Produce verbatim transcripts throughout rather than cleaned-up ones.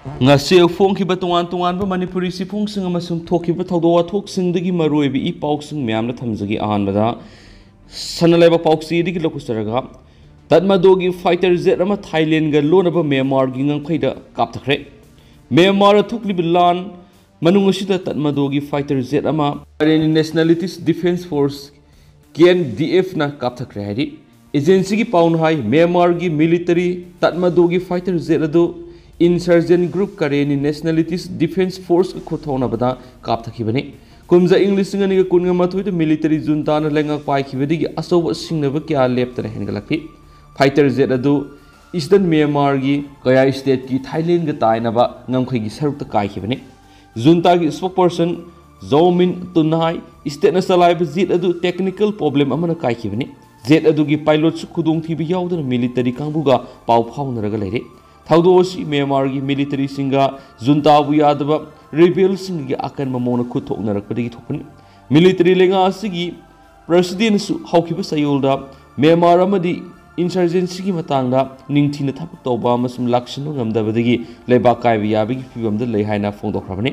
ꯉꯁꯤ ꯐꯣꯡꯈꯤꯕ ꯇꯣꯉꯥꯟ ꯇꯣꯉꯥꯟꯕ ꯃꯅꯤꯄꯨꯔꯤ ꯆꯦꯐꯣꯡꯁꯤꯡ ꯑꯃꯁꯨꯡ ꯊꯣꯛꯈꯤꯕ ꯊꯧꯗꯣꯛ ꯋꯥꯊꯣꯛꯁꯤꯡꯗꯒꯤ ꯃꯔꯨꯑꯣꯏꯕ ꯏ ꯄꯥꯎꯁꯤꯡ ꯃꯌꯥꯝꯗ ꯊꯝꯖꯒꯦ꯫ ꯑꯍꯥꯟꯕꯗ ꯁꯅꯥ ꯂꯩꯕꯥꯛ ꯄꯥꯎꯆꯦꯗꯒꯤ ꯂꯧꯈꯠꯆꯔꯒ, ꯇꯠꯃꯗꯣꯒꯤ ꯐꯥꯏꯇꯔ ꯖꯦꯠ ꯑꯃ ꯊꯥꯏꯂꯦꯟꯒ ꯂꯣꯟꯅꯕ ꯃ꯭ꯌꯥꯟꯃꯥꯔꯒꯤ ꯉꯝꯈꯩꯗ ꯀꯥꯞꯊꯈ꯭ꯔꯦ꯫ ꯃ꯭ꯌꯥꯟꯃꯥꯔꯗ ꯊꯣꯛꯂꯤꯕ ꯂꯥꯟ ꯃꯅꯨꯡ ꯑꯁꯤꯗ ꯇꯠꯃꯗꯣꯒꯤ ꯐꯥꯏꯇꯔ ꯖꯦꯠ ꯑꯃ ꯀꯔꯦꯟ ꯅꯦꯁꯅꯦꯂꯤꯇꯤꯁ ꯗꯤꯐꯦꯟꯁ ꯐꯣꯔꯁ, ꯀꯦ ꯑꯦꯟ ꯗꯤ ꯑꯦꯐꯅ ꯀꯥꯞꯊꯈ꯭ꯔꯦ ꯍꯥꯏꯔꯤ꯫ ꯑꯦꯖꯦꯟꯁꯤꯒꯤ ꯄꯥꯎꯅ ꯍꯥꯏ, ꯃ꯭ꯌꯥꯟꯃꯥꯔꯒꯤ ꯃꯤꯂꯤꯇꯔꯤ ꯇꯠꯃꯗꯣꯒꯤ ꯐꯥꯏꯇꯔ ꯖꯦꯠ ꯑꯗꯨ ꯏꯟꯁꯔꯖꯦꯟ ꯒ꯭ꯔꯨꯞ ꯀꯔꯦꯟ ꯅꯦꯁꯅꯦꯂꯤꯇꯤꯁ ꯗꯤꯐꯦꯟꯁ ꯐꯣꯔꯁꯀ ꯈꯨꯠꯊꯣꯛꯅꯕꯗ ꯀꯥꯞꯊꯈꯤꯕꯅꯤ꯫ ꯀꯨꯝꯖꯥ ꯏꯪ ꯂꯤꯁꯤꯡ ꯑꯅꯤꯒ ꯀꯨꯟꯒ ꯃꯥꯊꯣꯏꯗ ꯃꯤꯂꯤꯇꯔꯤ ꯖꯨꯟꯇꯥꯅ ꯂꯩꯉꯥꯛ ꯄꯥꯏꯈꯤꯕꯗꯒꯤ ꯑꯆꯧꯕ ꯁꯤꯡꯅꯕ ꯀꯌꯥ ꯂꯦꯞꯇꯅ ꯍꯦꯟꯒꯠꯂꯛꯈꯤ꯫ ꯐꯥꯏꯇꯔ ꯖꯦꯠ ꯑꯗꯨ ꯏꯁꯇꯔꯟ ꯃ꯭ꯌꯥꯟꯃꯥꯔꯒꯤ ꯀꯌꯥ ꯁ꯭ꯇꯦꯠꯀꯤ ꯊꯥꯏꯂꯦꯟꯒ ꯇꯥꯏꯅꯕ ꯉꯝꯈꯩꯒꯤ ꯁꯔꯨꯛꯇ ꯀꯥꯏꯈꯤꯕꯅꯤ꯫ ꯖꯨꯟꯇꯥꯒꯤ ꯁ꯭ꯄꯣꯛꯄꯔꯁꯟ ꯖꯣ ꯃꯤꯟ ꯇꯨꯟ ꯍꯥꯏ, ꯁ꯭ꯇꯦꯠꯅ ꯆꯂꯥꯏꯕ ꯖꯦꯠ ꯑꯗꯨ ꯇꯦꯛꯅꯤꯀꯦꯜ ꯄ꯭ꯔꯣꯕ꯭ꯂꯦꯝ ꯑꯃꯅ ꯀꯥꯏꯈꯤꯕꯅꯤ꯫ ꯖꯦꯠ ꯑꯗꯨꯒꯤ ꯄꯥꯏꯂꯣꯠꯁꯨ ꯈꯨꯗꯣꯡꯊꯤꯕ ꯌꯥꯎꯗꯅ ꯃꯤꯂꯤꯇꯔꯤ ꯀꯥꯡꯕꯨꯒ ꯄꯥꯎ ꯐꯥꯎꯅꯔꯒ ꯂꯩꯔꯦ꯫ ꯊꯧꯗꯣꯛ ꯑꯁꯤ ꯃ꯭ꯌꯥꯟꯃꯥꯔꯒꯤ ꯃꯤꯂꯤꯇꯔꯤꯁꯤꯡꯒ ꯖꯨꯟꯇꯥꯕꯨ ꯌꯥꯗꯕ ꯔꯤꯕꯦꯜꯁꯤꯡꯒꯤ ꯑꯀꯟꯕ ꯃꯑꯣꯡꯗ ꯈꯨꯠ ꯊꯣꯛꯅꯔꯛꯄꯗꯒꯤ ꯊꯣꯛꯄꯅꯤ꯫ ꯃꯤꯂꯤꯇꯔꯤ ꯂꯩꯉꯥꯛ ꯑꯁꯤꯒꯤ ꯄ꯭ꯔꯁꯤꯗꯦꯟꯠꯁꯨ ꯍꯧꯈꯤꯕ ꯆꯌꯣꯜꯗ ꯃ꯭ꯌꯥꯟꯃꯥꯔ ꯑꯃꯗꯤ ꯏꯟꯁꯔꯖꯦꯟꯁꯤꯒꯤ ꯃꯇꯥꯡꯗ ꯅꯤꯡꯊꯤꯅ ꯊꯕꯛ ꯇꯧꯕ ꯑꯃꯁꯨꯡ ꯂꯥꯛꯁꯤꯟꯕ ꯉꯝꯗꯕꯗꯒꯤ ꯂꯩꯕꯥꯛ ꯀꯥꯏꯕ ꯌꯥꯕꯒꯤ ꯐꯤꯚꯝꯗ ꯂꯩ ꯍꯥꯏꯅ ꯐꯣꯡꯗꯣꯛꯈ꯭ꯔꯕꯅꯤ꯫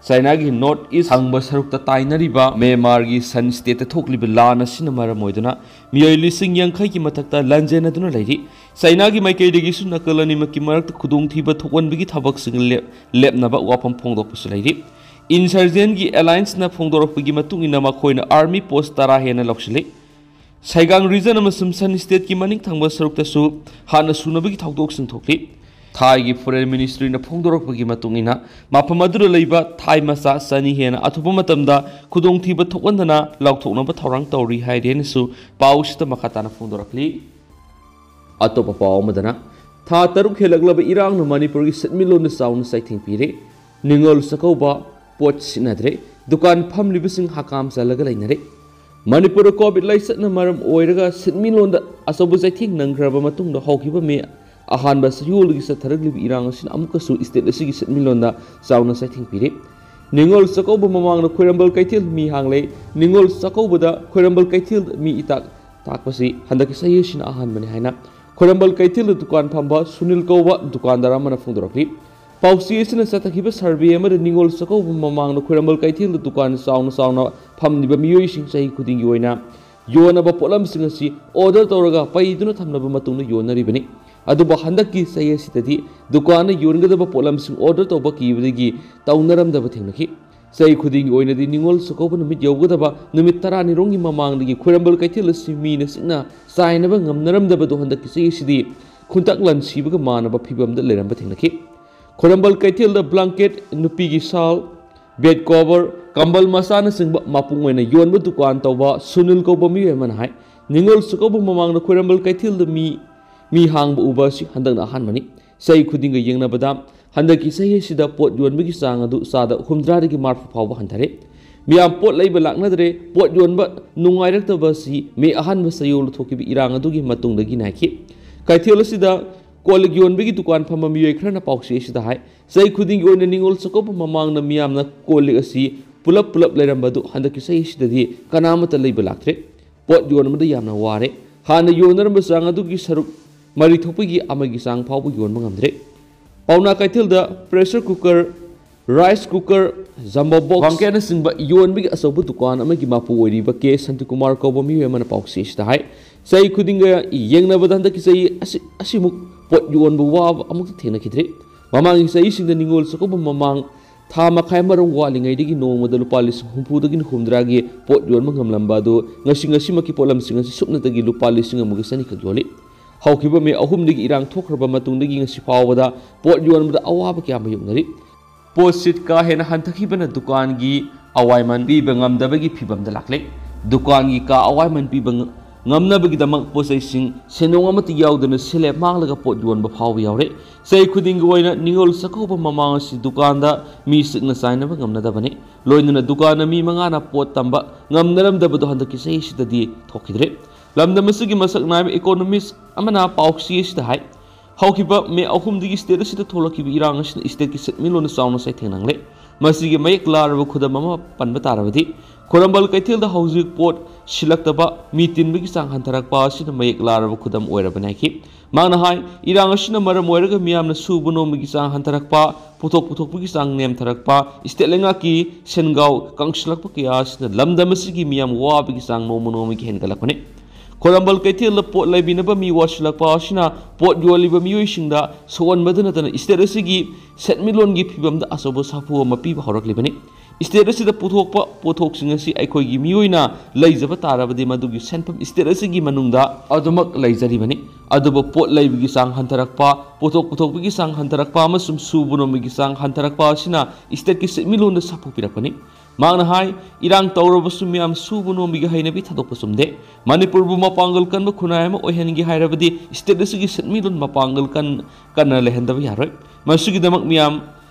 ꯆꯥꯏꯅꯥꯒꯤ ꯅꯣꯔꯠ ꯏꯁ ꯊꯪꯕ ꯁꯔꯨꯛꯇ ꯇꯥꯏꯅꯔꯤꯕ ꯃ꯭ꯌꯥꯟꯃꯥꯔꯒꯤ ꯁꯟ ꯁ꯭ꯇꯦꯠꯇ ꯊꯣꯛꯂꯤꯕ ꯂꯥꯟ ꯑꯁꯤꯅ ꯃꯔꯝ ꯑꯣꯏꯗꯨꯅ ꯃꯤꯑꯣꯏ ꯂꯤꯁꯤꯡ ꯌꯥꯡꯈꯩꯒꯤ ꯃꯊꯛꯇ ꯂꯥꯟꯖꯦꯟꯅꯗꯨꯅ ꯂꯩꯔꯤ꯫ ꯆꯥꯏꯅꯥꯒꯤ ꯃꯥꯏꯀꯩꯗꯒꯤꯁꯨ ꯅꯥꯀꯜ ꯑꯅꯤꯃꯛꯀꯤ ꯃꯔꯛꯇ ꯈꯨꯗꯣꯡꯊꯤꯕ ꯊꯣꯛꯍꯟꯕꯒꯤ ꯊꯕꯛꯁꯤꯡ ꯂꯦꯞ-, ꯂꯦꯞꯅꯕ ꯋꯥꯐꯝ ꯐꯣꯡꯗꯣꯛꯄꯁꯨ ꯂꯩꯔꯤ꯫ ꯏꯟꯁꯔꯖꯦꯟꯒꯤ ꯑꯦꯂꯥꯏꯟꯁꯅ ꯐꯣꯡꯗꯣꯔꯛꯄꯒꯤ ꯃꯇꯨꯡ ꯏꯟꯅ ꯃꯈꯣꯏꯅ ꯑꯥꯔꯃꯤ ꯄꯣꯁ ꯇꯔꯥ ꯍꯦꯟꯅ ꯂꯧꯁꯤꯜꯂꯤ꯫ ꯁꯥꯏꯒꯥꯡ ꯔꯤꯖꯟ ꯑꯃꯁꯨꯡ ꯁꯟ ꯁ꯭ꯇꯦꯠꯀꯤ ꯃꯅꯤꯡ ꯊꯪꯕ ꯁꯔꯨꯛꯇꯁꯨ ꯍꯥꯟꯅ ꯁꯨꯅꯕꯒꯤ ꯊꯧꯗꯣꯛꯁꯤꯡ ꯊꯣꯛꯂꯤ꯫ ꯊꯥꯏꯒꯤ ꯐꯣꯔꯦꯟ ꯃꯤꯅꯤꯁꯇ꯭ꯔꯤꯅ ꯐꯣꯡꯗꯣꯔꯛꯄꯒꯤ ꯃꯇꯨꯡ ꯏꯟꯅ, ꯃꯐꯝ ꯑꯗꯨꯗ ꯂꯩꯕ ꯊꯥꯏ ꯃꯆꯥ ꯆꯅꯤ ꯍꯦꯟꯅ ꯑꯊꯨꯕ ꯃꯇꯝꯗ ꯈꯨꯗꯣꯡꯊꯤꯕ ꯊꯣꯛꯍꯟꯗꯅ ꯂꯧꯊꯣꯛꯅꯕ ꯊꯧꯔꯥꯡ ꯇꯧꯔꯤ ꯍꯥꯏꯔꯦꯅꯁꯨ ꯄꯥꯎꯁꯤꯗ ꯃꯈꯥ ꯇꯥꯅ ꯐꯣꯡꯗꯣꯔꯛꯂꯤ꯫ ꯑꯇꯣꯞꯄ ꯄꯥꯎ ꯑꯃꯗꯅ, ꯊꯥ ꯇꯔꯨꯛ ꯍꯦꯜꯂꯛꯂꯕ ꯏꯔꯥꯡꯅ ꯃꯅꯤꯄꯨꯔꯒꯤ ꯁꯦꯟꯃꯤꯠꯂꯣꯟꯗ ꯆꯥꯎꯅ ꯆꯩꯊꯦꯡ ꯄꯤꯔꯦ꯫ ꯅꯤꯉꯣꯜ ꯆꯥꯛꯀꯧꯕ ꯄꯣꯠ ꯁꯤꯠꯅꯗ꯭ꯔꯦ꯫ ꯗꯨꯀꯥꯟ ꯐꯝꯂꯤꯕꯁꯤꯡ ꯍꯀꯥꯝ ꯆꯜꯂꯒ ꯂꯩꯅꯔꯦ꯫ ꯃꯅꯤꯄꯨꯔꯗ ꯀꯣꯚꯤꯗ ꯂꯥꯏꯆꯠꯅ ꯃꯔꯝ ꯑꯣꯏꯔꯒ ꯁꯦꯟꯃꯤꯠꯂꯣꯟꯗ ꯑꯆꯧꯕ ꯆꯩꯊꯦꯡ ꯅꯪꯈ꯭ꯔꯕ ꯃꯇꯨꯡꯗ, ꯍꯧꯈꯤꯕ ꯃꯦ ꯑꯍꯥꯟꯕ ꯆꯌꯣꯜꯗꯒꯤ ꯆꯠꯊꯔꯛꯂꯤꯕ ꯏꯔꯥꯡ ꯑꯁꯤꯅ ꯑꯃꯨꯛꯀꯁꯨ ꯁ꯭ꯇꯦꯠ ꯑꯁꯤꯒꯤ ꯁꯦꯟꯃꯤꯠꯂꯣꯟꯗ ꯆꯥꯎꯅ ꯆꯩꯊꯦꯡ ꯄꯤꯔꯦ꯫ ꯅꯤꯉꯣꯜ ꯆꯥꯛꯀꯧꯕ ꯃꯃꯥꯡꯗ ꯈ꯭ꯋꯥꯏꯔꯝꯕꯟ ꯀꯩꯊꯦꯜ ꯃꯤ ꯍꯥꯡꯂꯦ꯫ ꯅꯤꯉꯣꯜ ꯆꯥꯛꯀꯧꯕꯗ ꯈ꯭ꯋꯥꯏꯔꯝꯕꯟ ꯀꯩꯊꯦꯜꯗ ꯃꯤ ꯏꯇꯥꯛ ꯇꯥꯛꯄꯁꯤ ꯍꯟꯗꯛꯀꯤ ꯆꯍꯤ ꯑꯁꯤꯅ ꯑꯍꯥꯟꯕꯅꯤ ꯍꯥꯏꯅ ꯈ꯭ꯋꯥꯏꯔꯝꯕꯟ ꯀꯩꯊꯦꯜꯗ ꯗꯨꯀꯥꯟ ꯐꯝꯕ ꯁꯨꯅꯤꯜ ꯀꯧꯕ ꯗꯨꯀꯥꯟꯗꯥꯔ ꯑꯃꯅ ꯐꯣꯡꯗꯣꯔꯛꯂꯤ꯫ ꯄꯥꯎꯆꯦ ꯑꯁꯤꯅ ꯆꯠꯊꯈꯤꯕ ꯁꯔꯚꯦ ꯑꯃꯗ ꯅꯤꯉꯣꯜ ꯆꯥꯛꯀꯧꯕ ꯃꯃꯥꯡꯗ ꯈ꯭ꯋꯥꯏꯔꯝꯕꯟ ꯀꯩꯊꯦꯜꯗ ꯗꯨꯀꯥꯟ ꯆꯥꯎꯅ ꯆꯥꯎꯅ ꯐꯝꯂꯤꯕ ꯃꯤꯑꯣꯏꯁꯤꯡ ꯆꯍꯤ ꯈꯨꯗꯤꯡꯒꯤ ꯑꯣꯏꯅ ꯌꯣꯟꯅꯕ ꯄꯣꯠꯂꯝꯁꯤꯡ ꯑꯁꯤ ꯑꯣꯔꯗꯔ ꯇꯧꯔꯒ ꯄꯩꯗꯨꯅ ꯊꯝꯂꯕ ꯃꯇꯨꯡꯗ ꯌꯣꯟꯅꯔꯤꯕꯅꯤ꯫ ꯑꯗꯨꯕꯨ ꯍꯟꯗꯛꯀꯤ ꯆꯍꯤ ꯑꯁꯤꯗꯗꯤ ꯗꯨꯀꯥꯟꯅ ꯌꯣꯟꯒꯗꯕ ꯄꯣꯠꯂꯝꯁꯤꯡ ꯑꯣꯔꯗꯔ ꯇꯧꯕ ꯀꯤꯕꯗꯒꯤ ꯇꯧꯅꯔꯝꯗꯕ ꯊꯦꯡꯅꯈꯤ꯫ ꯆꯍꯤ ꯈꯨꯗꯤꯡꯒꯤ ꯑꯣꯏꯅꯗꯤ ꯅꯤꯉꯣꯜ ꯆꯥꯛꯀꯧꯕ ꯅꯨꯃꯤꯠ ꯌꯧꯒꯗꯕ ꯅꯨꯃꯤꯠ ꯇꯔꯥꯅꯤꯔꯣꯝꯒꯤ ꯃꯃꯥꯡꯗꯒꯤ ꯈ꯭ꯋꯥꯏꯔꯝꯕꯟ ꯀꯩꯊꯦꯜ ꯑꯁꯤ ꯃꯤꯅ ꯆꯤꯛꯅ ꯆꯥꯏꯅꯕ ꯉꯝꯅꯔꯝꯗꯕꯗꯨ ꯍꯟꯗꯛꯀꯤ ꯆꯍꯤ ꯑꯁꯤꯗꯤ ꯈꯨꯟꯇꯛ ꯂꯟ ꯁꯤꯕꯒ ꯃꯥꯟꯅꯕ ꯐꯤꯕꯝꯗ ꯂꯩꯔꯝꯕ ꯊꯦꯡꯅꯈꯤ꯫ ꯈ꯭ꯋꯥꯏꯔꯝꯕꯟ ꯀꯩꯊꯦꯜꯗ ꯕ꯭ꯂꯥꯡꯀꯦꯠ, ꯅꯨꯄꯤꯒꯤ ꯁꯥꯜ, ꯕꯦꯗ ꯀꯣꯚꯔ, ꯀꯝꯕꯜ ꯃꯆꯥꯅꯆꯤꯡꯕ ꯃꯄꯨꯡ ꯑꯣꯏꯅ ꯌꯣꯟꯕ ꯗꯨꯀꯥꯟ ꯇꯧꯕ ꯁꯨꯅꯤꯜ ꯀꯧꯕ ꯃꯤꯑꯣꯏ ꯑꯃꯅ ꯍꯥꯏ, ꯅꯤꯉꯣꯜ ꯆꯥꯛꯀꯧꯕ ꯃꯃꯥꯡꯗ ꯈ꯭ꯋꯥꯏꯔꯝꯕꯟ ꯀꯩꯊꯦꯜꯗ ꯃꯤ, ꯃꯤ ꯍꯥꯡꯕ ꯎꯕ ꯑꯁꯤ ꯍꯟꯗꯛꯅ ꯑꯍꯥꯟꯕꯅꯤ꯫ ꯆꯍꯤ ꯈꯨꯗꯤꯡꯒ ꯌꯦꯡꯅꯕꯗ ꯍꯟꯗꯛꯀꯤ ꯆꯍꯤ ꯑꯁꯤꯗ ꯄꯣꯠ ꯌꯣꯟꯕꯒꯤ ꯆꯥꯡ ꯑꯗꯨ ꯆꯥꯗ ꯍꯨꯝꯗ꯭ꯔꯥꯗꯒꯤ ꯃꯔꯤꯐꯨ ꯐꯥꯎꯕ ꯍꯟꯊꯔꯦ꯫ ꯃꯤꯌꯥꯝ ꯄꯣꯠ ꯂꯩꯕ ꯂꯥꯛꯅꯗ꯭ꯔꯦ꯫ ꯄꯣꯠ ꯌꯣꯟꯕ ꯅꯨꯡꯉꯥꯏꯔꯛꯇꯕ ꯑꯁꯤ ꯃꯦ ꯑꯍꯥꯟꯕ ꯆꯌꯣꯜꯗ ꯊꯣꯛꯈꯤꯕ ꯏꯔꯥꯡ ꯑꯗꯨꯒꯤ ꯃꯇꯨꯡꯗꯒꯤ ꯅꯥꯏꯈꯤ꯫ ꯀꯩꯊꯦꯜ ꯑꯁꯤꯗ ꯀꯣꯜ ꯂꯤꯛ ꯌꯣꯟꯕꯒꯤ ꯗꯨꯀꯥꯟ ꯐꯝꯕ ꯃꯤꯑꯣꯏ ꯈꯔꯅ ꯄꯥꯎꯆꯦ ꯑꯁꯤꯗ ꯍꯥꯏ, ꯆꯍꯤ ꯈꯨꯗꯤꯡꯒꯤ ꯑꯣꯏꯅ ꯅꯤꯉꯣꯜ ꯆꯥꯛꯀꯧꯕ ꯃꯃꯥꯡꯗ ꯃꯤꯌꯥꯝꯅ ꯀꯣꯜ ꯂꯤꯛ ꯑꯁꯤ ꯄꯨꯂꯞ ꯄꯨꯂꯞ ꯂꯩꯔꯝꯕ ꯑꯗꯨ ꯍꯟꯗꯛꯀꯤ ꯆꯍꯤ ꯑꯁꯤꯗꯗꯤ ꯀꯅꯥꯃꯠꯇ ꯂꯩꯕ ꯂꯥꯛꯇ꯭ꯔꯦ꯫ ꯄꯣꯠ ꯌꯣꯟꯕꯗ ꯌꯥꯝꯅ ꯋꯥꯔꯦ꯫ ꯍꯥꯟꯅ ꯌꯣꯟꯅꯔꯝꯕ ꯆꯥꯡ ꯑꯗꯨꯒꯤ ꯁꯔꯨꯛ ꯃꯔꯤ ꯊꯣꯛꯄꯒꯤ ꯑꯃꯒꯤ ꯆꯥꯡ ꯐꯥꯎꯕ ꯌꯣꯟꯕ ꯉꯝꯗ꯭ꯔꯦ꯫ ꯄꯥꯎꯅꯥ ꯀꯩꯊꯦꯜꯗ pressure cooker, rice cooker, jumbo box, ꯕ꯭ꯂꯥꯡꯀꯦꯠꯅꯆꯤꯡꯕ ꯌꯣꯟꯕꯒꯤ ꯑꯆꯧꯕ ꯗꯨꯀꯥꯟ ꯑꯃꯒꯤ ꯃꯄꯨ ꯑꯣꯏꯔꯤꯕ ꯀꯦ ꯁꯥꯟꯇꯤꯀꯨꯃꯥꯔ ꯀꯧꯕ ꯃꯤꯑꯣꯏ ꯑꯃꯅ ꯄꯥꯎꯆꯦ ꯑꯁꯤꯗ ꯍꯥꯏ, ꯆꯍꯤ ꯈꯨꯗꯤꯡꯒ ꯌꯦꯡꯅꯕꯗ ꯍꯟꯗꯛꯀꯤ ꯆꯍꯤ ꯑꯁꯤ, ꯑꯁꯤꯃꯨꯛ ꯄꯣꯠ ꯌꯣꯟꯕ ꯋꯥꯕ ꯑꯃꯨꯛꯇ ꯊꯦꯡꯅꯈꯤꯗ꯭ꯔꯤ꯫ ꯃꯃꯥꯡꯒꯤ ꯆꯍꯤꯁꯤꯡꯗ ꯅꯤꯉꯣꯜ ꯆꯥꯛꯀꯧꯕ ꯃꯃꯥꯡ ꯊꯥ ꯃꯈꯥꯏ ꯑꯃꯔꯣꯝ ꯋꯥꯠꯂꯤꯉꯩꯗꯒꯤ ꯅꯣꯡꯃꯗ ꯂꯨꯄꯥ ꯂꯤꯁꯤꯡ ꯍꯨꯝꯐꯨꯗꯒꯤꯅ ꯍꯨꯝꯗ꯭ꯔꯥꯒꯤ ꯄꯣꯠ ꯌꯣꯟꯕ ꯉꯝꯂꯝꯕ ꯑꯗꯨ ꯉꯁꯤ, ꯉꯁꯤꯃꯛꯀꯤ ꯄꯣꯠꯂꯝꯁꯤꯡ ꯑꯁꯤ ꯁꯨꯞꯅꯇꯒꯤ ꯂꯨꯄꯥ ꯂꯤꯁꯤꯡ ꯑꯃꯒ ꯆꯅꯤꯈꯛ ꯌꯣꯜꯂꯤ꯫ ꯍꯧꯈꯤꯕ ꯃꯦ ꯑꯍꯨꯝꯗꯒꯤ ꯏꯔꯥꯡ ꯊꯣꯛꯈ꯭ꯔꯕ ꯃꯇꯨꯡꯗꯒꯤ ꯉꯁꯤ ꯐꯥꯎꯕꯗ ꯄꯣꯠ ꯌꯣꯟꯕꯗ ꯑꯋꯥꯕ ꯀꯌꯥ ꯃꯥꯌꯣꯛꯅꯔꯤ꯫ ꯄꯣꯠꯁꯤꯠ ꯀꯥ ꯍꯦꯟꯅ ꯍꯟꯊꯈꯤꯕꯅ ꯗꯨꯀꯥꯟꯒꯤ ꯑꯋꯥꯏꯃꯟ ꯄꯤꯕ ꯉꯝꯗꯕꯒꯤ ꯐꯤꯕꯝꯗ ꯂꯥꯛꯂꯦ꯫ ꯗꯨꯀꯥꯟꯒꯤ ꯀꯥ ꯑꯋꯥꯏꯃꯟ ꯄꯤꯕ ꯉ-, ꯉꯝꯅꯕꯒꯤꯗꯃꯛ ꯄꯣꯠꯆꯩꯁꯤꯡ ꯁꯦꯟꯗꯣꯡ ꯑꯃꯠꯇ ꯌꯥꯎꯗꯅ ꯁꯦꯜꯂꯦꯞ ꯃꯥꯡꯂꯒ ꯄꯣꯠ ꯌꯣꯟꯕ ꯐꯥꯎꯕ ꯌꯥꯎꯔꯦ꯫ ꯆꯍꯤ ꯈꯨꯗꯤꯡꯒꯤ ꯑꯣꯏꯅ ꯅꯤꯉꯣꯜ ꯆꯥꯛꯀꯧꯕ ꯃꯃꯥꯡ ꯑꯁꯤ ꯗꯨꯀꯥꯟꯗ ꯃꯤ ꯆꯤꯛꯅ ꯆꯥꯏꯅꯕ ꯉꯝꯅꯗꯕꯅꯤ꯫ ꯂꯣꯏꯅꯅ ꯗꯨꯀꯥꯟꯗ ꯃꯤ ꯃꯉꯥꯅ ꯄꯣꯠ ꯇꯝꯕ ꯉꯝꯅꯔꯝꯗꯕꯗꯨ ꯍꯟꯗꯛꯀꯤ ꯆꯍꯤꯁꯤꯗꯗꯤ ꯊꯣꯛꯈꯤꯗ꯭ꯔꯦ꯫ ꯂꯝꯗꯝ ꯑꯁꯤꯒꯤ ꯃꯁꯛ ꯅꯥꯏꯕ ꯏꯀꯣꯅꯣꯃꯤꯁ ꯑꯃꯅ ꯄꯥꯎꯆꯦ ꯑꯁꯤꯗ ꯍꯥꯏ, ꯍꯧꯈꯤꯕ ꯃꯦ ꯑꯍꯨꯝꯗꯒꯤ ꯁ꯭ꯇꯦꯠ ꯑꯁꯤꯗ ꯊꯣꯛꯂꯛꯈꯤꯕ ꯏꯔꯥꯡ ꯑꯁꯤꯅ ꯁ꯭ꯇꯦꯠꯀꯤ ꯁꯦꯟꯃꯤꯠꯂꯣꯟꯗ ꯆꯥꯎꯅ ꯆꯩꯊꯦꯡ ꯅꯪꯂꯦ꯫ ꯃꯁꯤꯒꯤ ꯃꯌꯦꯛ ꯂꯥꯔꯕ ꯈꯨꯗꯝ ꯑꯃ ꯄꯟꯕ ꯇꯥꯔꯕꯗꯤ, ꯈ꯭ꯋꯥꯏꯔꯝꯕꯟ ꯀꯩꯊꯦꯜꯗ ꯍꯧꯖꯤꯛ ꯄꯣꯠ ꯁꯤꯠꯂꯛꯇꯕ, ꯃꯤ ꯇꯤꯟꯕꯒꯤ ꯆꯥꯡ ꯍꯟꯊꯔꯛꯄ ꯑꯁꯤꯅ ꯃꯌꯦꯛ ꯂꯥꯔꯕ ꯈꯨꯗꯝ ꯑꯣꯏꯔꯕꯅꯤ ꯍꯥꯏꯈꯤ꯫ ꯃꯍꯥꯛꯅ ꯍꯥꯏ, ꯏꯔꯥꯡ ꯑꯁꯤꯅ ꯃꯔꯝ ꯑꯣꯏꯔꯒ ꯃꯤꯌꯥꯝꯅ ꯁꯨꯕ ꯅꯣꯝꯕꯒꯤ ꯆꯥꯡ ꯍꯟꯊꯔꯛꯄ, ꯄꯣꯠꯊꯣꯛ ꯄꯨꯊꯣꯛꯄꯒꯤ ꯆꯥꯡ ꯅꯦꯝꯊꯔꯛꯄ, ꯏꯁꯇꯦꯠ ꯂꯩꯉꯥꯛꯀꯤ ꯁꯦꯟꯒꯥꯎ ꯀꯪꯁꯤꯜꯂꯛꯄ ꯀꯌꯥ ꯑꯁꯤꯅ ꯂꯝꯗꯝ ꯑꯁꯤꯒꯤ ꯃꯤꯌꯥꯝ ꯋꯥꯕꯒꯤ ꯆꯥꯡ ꯅꯣꯡꯃ ꯅꯣꯡꯃꯒꯤ ꯍꯦꯟꯒꯠꯂꯛꯄꯅꯤ꯫ ꯈꯣꯏꯔꯝꯕꯜ ꯀꯩꯊꯦꯜꯗ ꯄꯣꯠ ꯂꯩꯕꯤꯅꯕ ꯃꯤ ꯋꯥꯠꯁꯤꯜꯂꯛꯄ ꯑꯁꯤꯅ ꯄꯣꯠ ꯌꯣꯜꯂꯤꯕ ꯃꯤꯑꯣꯏꯁꯤꯡꯗ ꯁꯣꯛꯍꯟꯕꯗ ꯅꯠꯇꯅ ꯏꯁꯇꯦꯠ ꯑꯁꯤꯒꯤ ꯁꯦꯟꯃꯤꯠꯂꯣꯟꯒꯤ ꯐꯤꯕꯝꯗ ꯑꯆꯧꯕ ꯁꯥꯐꯨ ꯑꯃ ꯄꯤꯕ ꯍꯧꯔꯛꯂꯤꯕꯅꯤ꯫ ꯏꯁꯇꯦꯠ ꯑꯁꯤꯗ ꯄꯨꯊꯣꯛꯄ ꯄꯣꯠꯊꯣꯛꯁꯤꯡ ꯑꯁꯤ ꯑꯩꯈꯣꯏꯒꯤ ꯃꯤꯑꯣꯏꯅ ꯂꯩꯖꯕ ꯇꯥꯔꯕꯗꯤ ꯃꯗꯨꯒꯤ ꯁꯦꯟꯐꯝ ꯏꯁꯇꯦꯠ ꯑꯁꯤꯒꯤ ꯃꯅꯨꯡꯗ ꯑꯗꯨꯃꯛ ꯂꯩꯖꯔꯤꯕꯅꯤ꯫ ꯑꯗꯨꯕꯨ ꯄꯣꯠ ꯂꯩꯕꯒꯤ ꯆꯥꯡ ꯍꯟꯊꯔꯛꯄ, ꯄꯣꯠꯊꯣꯛ ꯄꯨꯊꯣꯛꯄꯒꯤ ꯆꯥꯡ ꯍꯟꯊꯔꯛꯄ ꯑꯃꯁꯨꯡ ꯁꯨꯕ ꯅꯣꯝꯕꯒꯤ ꯆꯥꯡ ꯍꯟꯊꯔꯛꯄ ꯑꯁꯤꯅ ꯏꯁꯇꯦꯠꯀꯤ ꯁꯦꯟꯃꯤꯠꯂꯣꯟꯗ ꯁꯥꯐꯨ ꯄꯤꯔꯛꯄꯅꯤ꯫ ꯃꯍꯥꯛꯅ ꯍꯥꯏ, ꯏꯔꯥꯡ ꯇꯧꯔꯕꯁꯨ ꯃꯤꯌꯥꯝ ꯁꯨꯕ ꯅꯣꯝꯕꯒꯤ ꯍꯩꯅꯕꯤ ꯊꯥꯗꯣꯛꯄ ꯆꯨꯝꯗꯦ꯫ ꯃꯅꯤꯄꯨꯔꯕꯨ ꯃꯄꯥꯡꯒꯜ ꯀꯟꯕ ꯈꯨꯟꯅꯥꯏ ꯑꯃ ꯑꯣꯏꯍꯟꯒꯦ ꯍꯥꯏꯔꯕꯗꯤ ꯏꯁꯇꯦꯠ ꯑꯁꯤꯒꯤ ꯁꯦꯟꯃꯤꯠꯂꯣꯟ ꯃꯄꯥꯡꯒꯜ ꯀꯟ-, ꯀꯟꯅ ꯂꯩꯍꯟꯗꯕ ꯌꯥꯔꯣꯏ꯫ ꯃꯁꯤꯒꯤꯗꯃꯛ ꯃꯤꯌꯥꯝ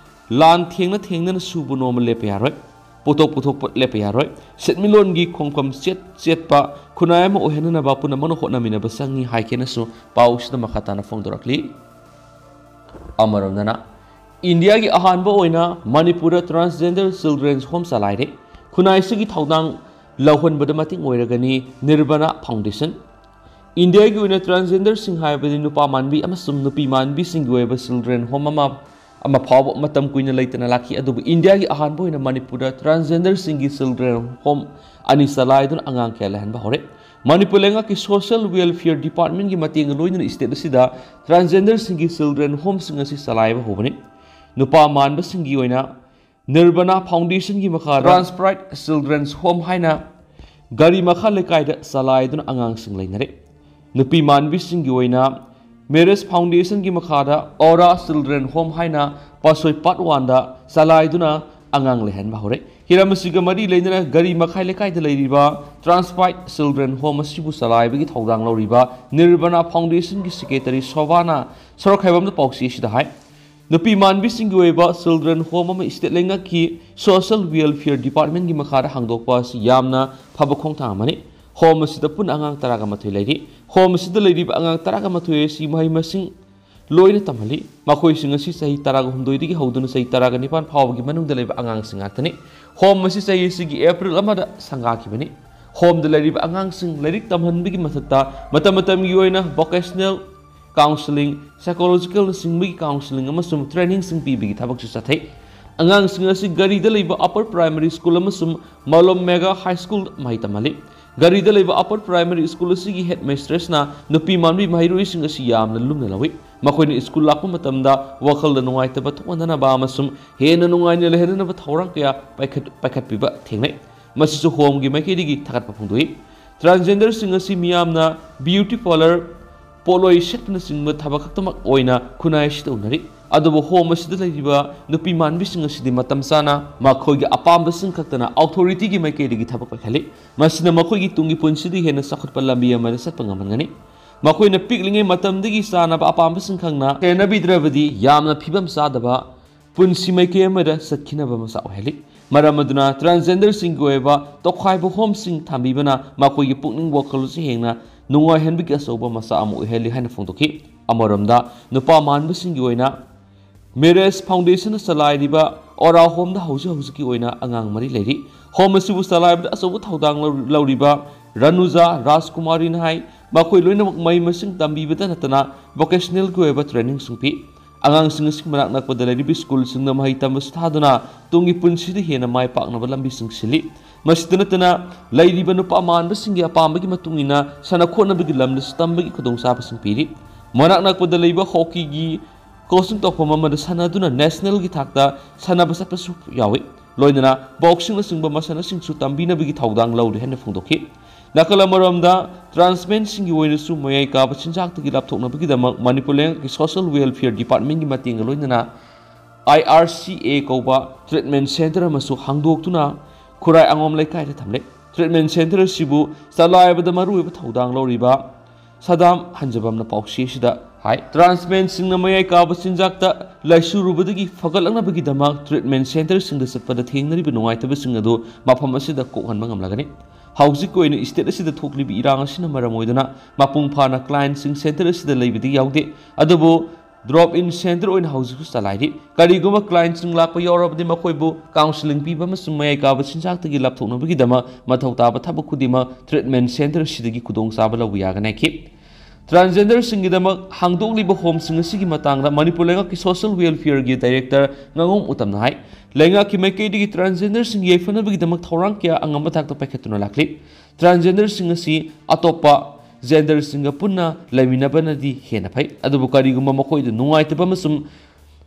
ꯂꯥꯟ ꯊꯦꯡꯅ ꯊꯦꯡꯅꯅ ꯁꯨꯕ ꯅꯣꯝꯕ ꯂꯦꯞꯄ ꯌꯥꯔꯣꯏ꯫ ꯄꯣꯠꯊꯣꯛ ꯄꯨꯊꯣꯛꯄ ꯂꯦꯞꯄ ꯌꯥꯔꯣꯏ꯫ ꯁꯦꯟꯃꯤꯠꯂꯣꯟꯒꯤ ꯈꯣꯡꯐꯝ ꯆꯦꯠ ꯆꯦꯠꯄ ꯈꯨꯟꯅꯥꯏ ꯑꯃ ꯑꯣꯏꯍꯟꯅꯅꯕ ꯄꯨꯝꯅꯃꯛꯅ ꯍꯣꯠꯅꯃꯤꯟꯅꯕ ꯆꯪꯏ ꯍꯥꯏꯈꯤꯅꯁꯨ ꯄꯥꯎꯁꯤꯗ ꯃꯈꯥ ꯇꯥꯅ ꯐꯣꯡꯗꯣꯔꯛꯂꯤ꯫ ꯑꯃꯔꯣꯝꯗꯅ, ꯏꯟꯗꯤꯌꯥꯒꯤ ꯑꯍꯥꯟꯕ ꯑꯣꯏꯅ ꯃꯅꯤꯄꯨꯔꯗ transgender children's home ꯆꯂꯥꯏꯔꯦ꯫ ꯈꯨꯟꯅꯥꯏꯁꯤꯒꯤ ꯊꯧꯗꯥꯡ ꯂꯧꯍꯟꯕꯗ ꯃꯇꯦꯡ ꯑꯣꯏꯔꯒꯅꯤ ꯅꯤꯔꯕꯅꯥ ꯐꯥꯎꯟꯗꯦꯁꯟ꯫ ꯏꯟꯗꯤꯌꯥꯒꯤ ꯑꯣꯏꯅ transgenderꯁꯤꯡ ꯍꯥꯏꯕꯗꯤ ꯅꯨꯄꯥ ꯃꯥꯟꯕꯤ ꯑꯃꯁꯨꯡ ꯅꯨꯄꯤ ꯃꯥꯟꯕꯤꯁꯤꯡꯒꯤ ꯑꯣꯏꯕ children home ꯑꯃ, ꯑꯃ ꯐꯥꯎꯕ ꯃꯇꯝ ꯀꯨꯏꯅ ꯂꯩꯇꯅ ꯂꯥꯛꯈꯤ꯫ ꯑꯗꯨꯕꯨ ꯏꯟꯗꯤꯌꯥꯒꯤ ꯑꯍꯥꯟꯕ ꯑꯣꯏꯅ ꯃꯅꯤꯄꯨꯔꯗ transgenderꯁꯤꯡꯒꯤ children home ꯑꯅꯤ ꯆꯂꯥꯏꯗꯨꯅ ꯑꯉꯥꯡ ꯀꯌꯥ ꯂꯩꯍꯟꯕ ꯍꯧꯔꯦ꯫ ꯃꯅꯤꯄꯨꯔ ꯂꯩꯉꯥꯛꯀꯤ social welfare departmentꯀꯤ ꯃꯇꯦꯡꯒ ꯂꯣꯏꯅꯅ ꯏꯁꯇꯦꯠ ꯑꯁꯤꯗ transgenderꯁꯤꯡꯒꯤ children homeꯁꯤꯡ ꯑꯁꯤ ꯆꯂꯥꯏꯕ ꯍꯧꯕꯅꯤ꯫ ꯅꯨꯄꯥ ꯃꯥꯟꯕꯁꯤꯡꯒꯤ ꯑꯣꯏꯅ ꯅꯤꯔꯕꯅꯥ ꯐꯥꯎꯟꯗꯦꯁꯟꯒꯤ ꯃꯈꯥꯗ Transpride Children's Home ꯍꯥꯏꯅ ꯒꯥꯔꯤ ꯃꯈꯥ ꯂꯩꯀꯥꯏꯗ ꯆꯂꯥꯏꯗꯨꯅ ꯑꯉꯥꯡꯁꯤꯡ ꯂꯩꯅꯔꯦ꯫ ꯅꯨꯄꯤ ꯃꯥꯟꯕꯤꯁꯤꯡꯒꯤ ꯑꯣꯏꯅ ꯃꯦꯔꯦꯖ ꯐꯥꯎꯟꯗꯦꯁꯟꯒꯤ ꯃꯈꯥꯗ ꯑꯣꯔꯥ ꯆꯤꯜꯗ꯭ꯔꯦꯟ ꯍꯣꯝ ꯍꯥꯏꯅ ꯄꯥꯁꯣꯏ ꯄꯥꯔꯠ ꯋꯥꯟꯗ ꯆꯂꯥꯏꯗꯨꯅ ꯑꯉꯥꯡ ꯂꯩꯍꯟꯕ ꯍꯧꯔꯦ꯫ ꯍꯤꯔꯝ ꯑꯁꯤꯒ ꯃꯔꯤ ꯂꯩꯅꯅ ꯒꯥꯔꯤ ꯃꯈꯥꯏ ꯂꯩꯀꯥꯏꯗ ꯂꯩꯔꯤꯕ ꯇ꯭ꯔꯥꯟꯁꯄꯥꯏꯠ ꯆꯤꯜꯗ꯭ꯔꯦꯟ ꯍꯣꯝ ꯑꯁꯤꯕꯨ ꯆꯂꯥꯏꯕꯒꯤ ꯊꯧꯗꯥꯡ ꯂꯧꯔꯤꯕ ꯅꯤꯔꯕꯅꯥ ꯐꯥꯎꯟꯗꯦꯁꯟꯒꯤ ꯁꯦꯀ꯭ꯔꯦꯇꯔꯤ ꯁꯣꯚꯥꯅ ꯁꯣꯔꯛꯈꯥꯏꯕꯝꯗ ꯄꯥꯎꯆꯦ ꯑꯁꯤꯗ ꯍꯥꯏ, ꯅꯨꯄꯤ ꯃꯥꯟꯕꯤꯁꯤꯡꯒꯤ ꯑꯣꯏꯕ ꯆꯤꯜꯗ꯭ꯔꯦꯟ ꯍꯣꯝ ꯑꯃ ꯏꯁꯇꯦꯠ ꯂꯩꯉꯥꯛꯀꯤ ꯁꯣꯁꯤꯌꯦꯜ ꯋꯦꯜꯐꯤꯌꯔ ꯗꯤꯄꯥꯔꯠꯃꯦꯟꯒꯤ ꯃꯈꯥꯗ ꯍꯥꯡꯗꯣꯛꯄ ꯑꯁꯤ ꯌꯥꯝꯅ ꯐꯕ ꯈꯣꯡꯊꯥꯡ ꯑꯃꯅꯤ꯫ ꯍꯣꯝ ꯑꯁꯤꯗ ꯄꯨꯟꯅ ꯑꯉꯥꯡ ꯇꯔꯥꯒ ꯃꯥꯊꯣꯏ ꯂꯩꯔꯤ꯫ ꯍꯣꯝ ꯑꯁꯤꯗ ꯂꯩꯔꯤꯕ ꯑꯉꯥꯡ ꯇꯔꯥꯒ ꯃꯥꯊꯣꯏ ꯑꯁꯤ ꯃꯍꯩ ꯃꯁꯤꯡ ꯂꯣꯏꯅ ꯇꯝꯍꯜꯂꯤ꯫ ꯃꯈꯣꯏꯁꯤꯡ ꯑꯁꯤ ꯆꯍꯤ ꯇꯔꯥꯒ ꯍꯨꯝꯗꯣꯏꯗꯒꯤ ꯍꯧꯗꯨꯅ ꯆꯍꯤ ꯇꯔꯥꯒ ꯅꯤꯄꯥꯟ ꯐꯥꯎꯕꯒꯤ ꯃꯅꯨꯡꯗ ꯂꯩꯕ ꯑꯉꯥꯡꯁꯤꯡ ꯉꯥꯛꯇꯅꯤ꯫ ꯍꯣꯝ ꯑꯁꯤ ꯆꯍꯤ ꯑꯁꯤꯒꯤ ꯑꯦꯄ꯭ꯔꯤꯜ ꯑꯃꯗ ꯁꯪꯒꯥꯈꯤꯕꯅꯤ꯫ ꯍꯣꯝꯗ ꯂꯩꯔꯤꯕ ꯑꯉꯥꯡꯁꯤꯡ ꯂꯥꯏꯔꯤꯛ ꯇꯝꯍꯟꯕꯒꯤ ꯃꯊꯛꯇ ꯃꯇꯝ ꯃꯇꯝꯒꯤ ꯑꯣꯏꯅ ꯚꯣꯀꯦꯁꯅꯦꯜ counselling, psychological ꯅꯆꯤꯡꯕꯒꯤ counselling ꯑꯃꯁꯨꯡ training ꯁꯤꯡ ꯄꯤꯕꯒꯤ ꯊꯕꯛꯁꯨ ꯆꯠꯊꯩ꯫ ꯑꯉꯥꯡꯁꯤꯡ ꯑꯁꯤ ꯒꯥꯔꯤꯗ ꯂꯩꯕ Upper Primary School ꯑꯃꯁꯨꯡ ꯃꯥꯂꯣꯝ Mega High School ꯃꯍꯩ ꯇꯝꯍꯜꯂꯤ꯫ ꯒꯥꯔꯤꯗ ꯂꯩꯕ Upper Primary School ꯑꯁꯤꯒꯤ headmistress ꯅ ꯅꯨꯄꯤ ꯃꯥꯟꯕꯤ ꯃꯍꯩꯔꯣꯏꯁꯤꯡ ꯑꯁꯤ ꯌꯥꯝꯅ ꯂꯨꯝꯅ ꯂꯧꯏ꯫ ꯃꯈꯣꯏꯅ school ꯂꯥꯛꯄ ꯃꯇꯝꯗ ꯋꯥꯈꯜꯗ ꯅꯨꯡꯉꯥꯏꯇꯕ ꯊꯣꯛꯍꯟꯗꯅꯕ ꯑꯃꯁꯨꯡ ꯍꯦꯟꯅ ꯅꯨꯡꯉꯥꯏꯅ ꯂꯩꯍꯟꯅꯕ ꯊꯧꯔꯥꯡ ꯀꯌꯥ ꯄꯥꯏꯈꯠ-, ꯄꯥꯏꯈꯠꯄꯤꯕ ꯊꯦꯡꯅꯩ꯫ ꯃꯁꯤꯁꯨ home ꯒꯤ ꯃꯥꯏꯀꯩꯗꯒꯤ ꯊꯥꯒꯠꯄ ꯐꯣꯡꯗꯣꯛꯏ꯫ Transgender ꯁꯤꯡ ꯑꯁꯤ ꯃꯤꯌꯥꯝꯅ beauty parlour, ꯄꯣꯠꯂꯣꯏ ꯁꯦꯠꯄꯅꯆꯤꯡꯕ ꯊꯕꯛ ꯈꯛꯇꯃꯛ ꯑꯣꯏꯅ ꯈꯨꯟꯅꯥꯏ ꯑꯁꯤꯗ ꯎꯅꯔꯤ꯫ ꯑꯗꯨꯕꯨ home ꯑꯁꯤꯗ ꯂꯩꯔꯤꯕ ꯅꯨꯄꯤ ꯃꯥꯟꯕꯤꯁꯤꯡ ꯑꯁꯤꯗꯤ ꯃꯇꯝ ꯆꯥꯅ ꯃꯈꯣꯏꯒꯤ ꯑꯄꯥꯝꯕꯁꯤꯡ ꯈꯛꯇꯅ authority ꯒꯤ ꯃꯥꯏꯀꯩꯗꯒꯤ ꯊꯕꯛ ꯄꯥꯏꯈꯠꯂꯤ꯫ ꯃꯁꯤꯅ ꯃꯈꯣꯏꯒꯤ ꯇꯨꯡꯒꯤ ꯄꯨꯟꯁꯤꯗ ꯍꯦꯟꯅ ꯆꯥꯎꯈꯠꯄ ꯂꯝꯕꯤ ꯑꯃꯗ ꯆꯠꯄ ꯉꯝꯍꯟꯒꯅꯤ꯫ ꯃꯈꯣꯏꯅ ꯄꯤꯛꯂꯤꯉꯩ ꯃꯇꯝꯗꯒꯤ ꯆꯥꯅꯕ ꯑꯄꯥꯝꯕꯁꯤꯡ ꯈꯪꯅ ꯁꯦꯟꯅꯕꯤꯗ꯭ꯔꯕꯗꯤ ꯌꯥꯝꯅ ꯐꯤꯕꯝ ꯆꯥꯗꯕ ꯄꯨꯟꯁꯤ ꯃꯥꯏꯀꯩ ꯑꯃꯗ ꯆꯠꯈꯤꯅꯕ ꯃꯆꯥꯛ ꯑꯣꯏꯍꯜꯂꯤ꯫ ꯃꯔꯝ ꯑꯗꯨꯅ transgender ꯁꯤꯡꯒꯤ ꯑꯣꯏꯕ ꯇꯣꯈꯥꯏꯕ home ꯁꯤꯡ ꯊꯝꯕꯤꯕꯅ ꯃꯈꯣꯏꯒꯤ ꯄꯨꯛꯅꯤꯡ ꯋꯥꯈꯜ ꯑꯁꯤ ꯍꯦꯟꯅ ꯅꯨꯡꯉꯥꯏꯍꯟꯕꯒꯤ ꯑꯆꯧꯕ ꯃꯆꯥꯛ ꯑꯃ ꯑꯣꯏꯍꯜꯂꯤ ꯍꯥꯏꯅ ꯐꯣꯡꯗꯣꯛꯈꯤ꯫ ꯑꯃꯔꯣꯝꯗ ꯅꯨꯄꯥ ꯃꯥꯟꯕꯁꯤꯡꯒꯤ ꯑꯣꯏꯅ Mirage Foundation ꯅ ꯆꯂꯥꯏꯔꯤꯕ ꯑꯣꯔꯥ home ꯗ ꯍꯧꯖꯤꯛ ꯍꯧꯖꯤꯛꯀꯤ ꯑꯣꯏꯅ ꯑꯉꯥꯡ ꯃꯔꯤ ꯂꯩꯔꯤ꯫ Home ꯑꯁꯤꯕꯨ ꯆꯂꯥꯏꯕꯗ ꯑꯆꯧꯕ ꯊꯧꯗꯥꯡ ꯂꯧ-, ꯂꯧꯔꯤꯕ ꯔꯥꯅꯨꯖꯥ ꯔꯥꯖꯀꯨꯃꯥꯔꯤꯅ ꯍꯥꯏ, ꯃꯈꯣꯏ ꯂꯣꯏꯅꯃꯛ ꯃꯍꯩ ꯃꯁꯤꯡ ꯇꯝꯕꯤꯕꯇ ꯅꯠꯇꯅ vocational ꯒꯤ ꯑꯣꯏꯕ training ꯁꯤꯡ ꯄꯤ꯫ ꯑꯉꯥꯡꯁꯤꯡ ꯑꯁꯤ ꯃꯅꯥꯛ ꯅꯛꯄꯗ ꯂꯩꯔꯤꯕ school ꯁꯤꯡꯗ ꯃꯍꯩ ꯇꯝꯕꯁꯨ ꯊꯥꯗꯨꯅ ꯇꯨꯡꯒꯤ ꯄꯨꯟꯁꯤꯗ ꯍꯦꯟꯅ ꯃꯥꯏ ꯄꯥꯛꯅꯕ ꯂꯝꯕꯤꯁꯤꯡ ꯁꯤꯜꯂꯤ꯫ ꯃꯁꯤꯗ ꯅꯠꯇꯅ ꯂꯩꯔꯤꯕ ꯅꯨꯄꯥ ꯃꯥꯟꯕꯁꯤꯡꯒꯤ ꯑꯄꯥꯝꯕꯒꯤ ꯃꯇꯨꯡ ꯏꯟꯅ ꯁꯥꯟꯅ ꯈꯣꯠꯅꯕꯒꯤ ꯂꯝꯗꯁꯨ ꯇꯝꯕꯒꯤ ꯈꯨꯗꯣꯡꯆꯥꯕꯁꯤꯡ ꯄꯤꯔꯤ꯫ ꯃꯅꯥꯛ ꯅꯛꯄꯗ ꯂꯩꯕ hockey ꯒꯤ coaching ꯇꯧꯐꯝ ꯑꯃꯗ ꯁꯥꯟꯅꯗꯨꯅ national ꯒꯤ ꯊꯥꯛꯇ ꯁꯥꯟꯅꯕ ꯆꯠꯄꯁꯨ ꯌꯥꯎꯏ꯫ ꯂꯣꯏꯅꯅ boxing ꯅꯆꯤꯡꯕ ꯃꯁꯥꯟꯅꯁꯤꯡꯁꯨ ꯇꯝꯕꯤꯅꯕꯒꯤ ꯊꯧꯗꯥꯡ ꯂꯧꯔꯤ ꯍꯥꯏꯅ ꯐꯣꯡꯗꯣꯛꯈꯤ꯫ ꯅꯥꯀꯜ ꯑꯃꯔꯣꯝꯗ, trans men ꯁꯤꯡꯒꯤ ꯑꯣꯏꯅꯁꯨ ꯃꯌꯥꯏ ꯀꯥꯕ ꯆꯤꯟꯖꯥꯛꯇꯒꯤ ꯂꯥꯞꯊꯣꯛꯅꯕꯒꯤꯗꯃꯛ ꯃꯅꯤꯄꯨꯔ ꯂꯩꯉꯥꯛꯀꯤ Social Welfare Department ꯀꯤ ꯃꯇꯦꯡꯒ ꯂꯣꯏꯅꯅ I R C A ꯀꯧꯕ treatment centre ꯑꯃꯁꯨ ꯍꯥꯡꯗꯣꯛꯇꯨꯅ ꯈꯨꯔꯥꯏ ꯑꯉꯣꯝ ꯂꯩꯀꯥꯏꯗ ꯊꯝꯂꯦ꯫ Treatment centre ꯑꯁꯤꯕꯨ ꯆꯂꯥꯏꯕꯗ ꯃꯔꯨꯑꯣꯏꯕ ꯊꯧꯗꯥꯡ ꯂꯧꯔꯤꯕ ꯁꯗꯥꯝ ꯍꯟꯖꯕꯝꯅ ꯄꯥꯎꯆꯦ ꯑꯁꯤꯗ ꯍꯥꯏ, trans men ꯁꯤꯡꯅ ꯃꯌꯥꯏ ꯀꯥꯕ ꯆꯤꯟꯖꯥꯛꯇ ꯂꯥꯏꯆꯨꯔꯨꯕꯗꯒꯤ ꯐꯒꯠꯂꯛꯅꯕꯒꯤꯗꯃꯛ treatment centre ꯁꯤꯡꯗ ꯆꯠꯄꯗ ꯊꯦꯡꯅꯔꯤꯕ ꯅꯨꯡꯉꯥꯏꯇꯕꯁꯤꯡ ꯑꯗꯨ ꯃꯐꯝ ꯑꯁꯤꯗ ꯀꯣꯛꯍꯟꯕ ꯉꯝꯂꯒꯅꯤ꯫ ꯍꯧꯖꯤꯛꯀꯤ ꯑꯣꯏꯅ state ꯑꯁꯤꯗ ꯊꯣꯛꯂꯤꯕ ꯏꯔꯥꯡ ꯑꯁꯤꯅ ꯃꯔꯝ ꯑꯣꯏꯗꯨꯅ ꯃꯄꯨꯡ ꯐꯥꯅ client ꯁꯤꯡ centre ꯑꯁꯤꯗ ꯂꯩꯕꯗꯤ ꯌꯥꯎꯗꯦ, ꯑꯗꯨꯕꯨ drop in centre ꯑꯣꯏꯅ ꯍꯧꯖꯤꯛꯁꯨ ꯆꯂꯥꯏꯔꯤ꯫ ꯀꯔꯤꯒꯨꯝꯕ client ꯁꯤꯡ ꯂꯥꯛꯄ ꯌꯥꯎꯔꯕꯗꯤ ꯃꯈꯣꯏꯕꯨ counselling ꯄꯤꯕ ꯑꯃꯁꯨꯡ ꯃꯌꯥꯏ ꯀꯥꯕ ꯆꯤꯟꯖꯥꯛꯇꯒꯤ ꯂꯥꯞꯊꯣꯛꯅꯕꯒꯤꯗꯃꯛ ꯃꯊꯧ ꯇꯥꯕ ꯊꯕꯛ ꯈꯨꯗꯤꯡꯃꯛ treatment centre ꯑꯁꯤꯗꯒꯤ ꯈꯨꯗꯣꯡꯆꯥꯕ ꯂꯧꯕ ꯌꯥꯒꯅꯤ ꯍꯥꯏꯈꯤ꯫ Transgenderꯁꯤꯡꯒꯤꯗꯃꯛ ꯍꯥꯡꯗꯣꯛꯂꯤꯕ ꯍꯣꯝꯁꯤꯡ ꯑꯁꯤꯒꯤ ꯃꯇꯥꯡꯗ ꯃꯅꯤꯄꯨꯔ ꯂꯩꯉꯥꯛꯀꯤ Social Welfareꯒꯤ Director ꯉꯥꯉꯣꯝ ꯎꯇꯝꯅ ꯍꯥꯏ, ꯂꯩꯉꯥꯛꯀꯤ ꯃꯥꯏꯀꯩꯗꯒꯤ transgenderꯁꯤꯡꯒꯤ ꯌꯥꯏꯐꯅꯕꯒꯤꯗꯃꯛ ꯊꯧꯔꯥꯡ ꯀꯌꯥ ꯑꯉꯝꯕ ꯊꯥꯛꯇ ꯄꯥꯏꯈꯠꯇꯨꯅ ꯂꯥꯛꯂꯤ꯫ Transgenderꯁꯤꯡ ꯑꯁꯤ ꯑꯇꯣꯞꯄ genderꯁꯤꯡꯒ ꯄꯨꯟꯅ ꯂꯩꯃꯤꯟꯅꯕꯅꯗꯤ ꯍꯦꯟꯅ ꯐꯩ, ꯑꯗꯨꯕꯨ ꯀꯔꯤꯒꯨꯝꯕ ꯃꯈꯣꯏꯗ ꯅꯨꯡꯉꯥꯏꯇꯕ ꯑꯃꯁꯨꯡ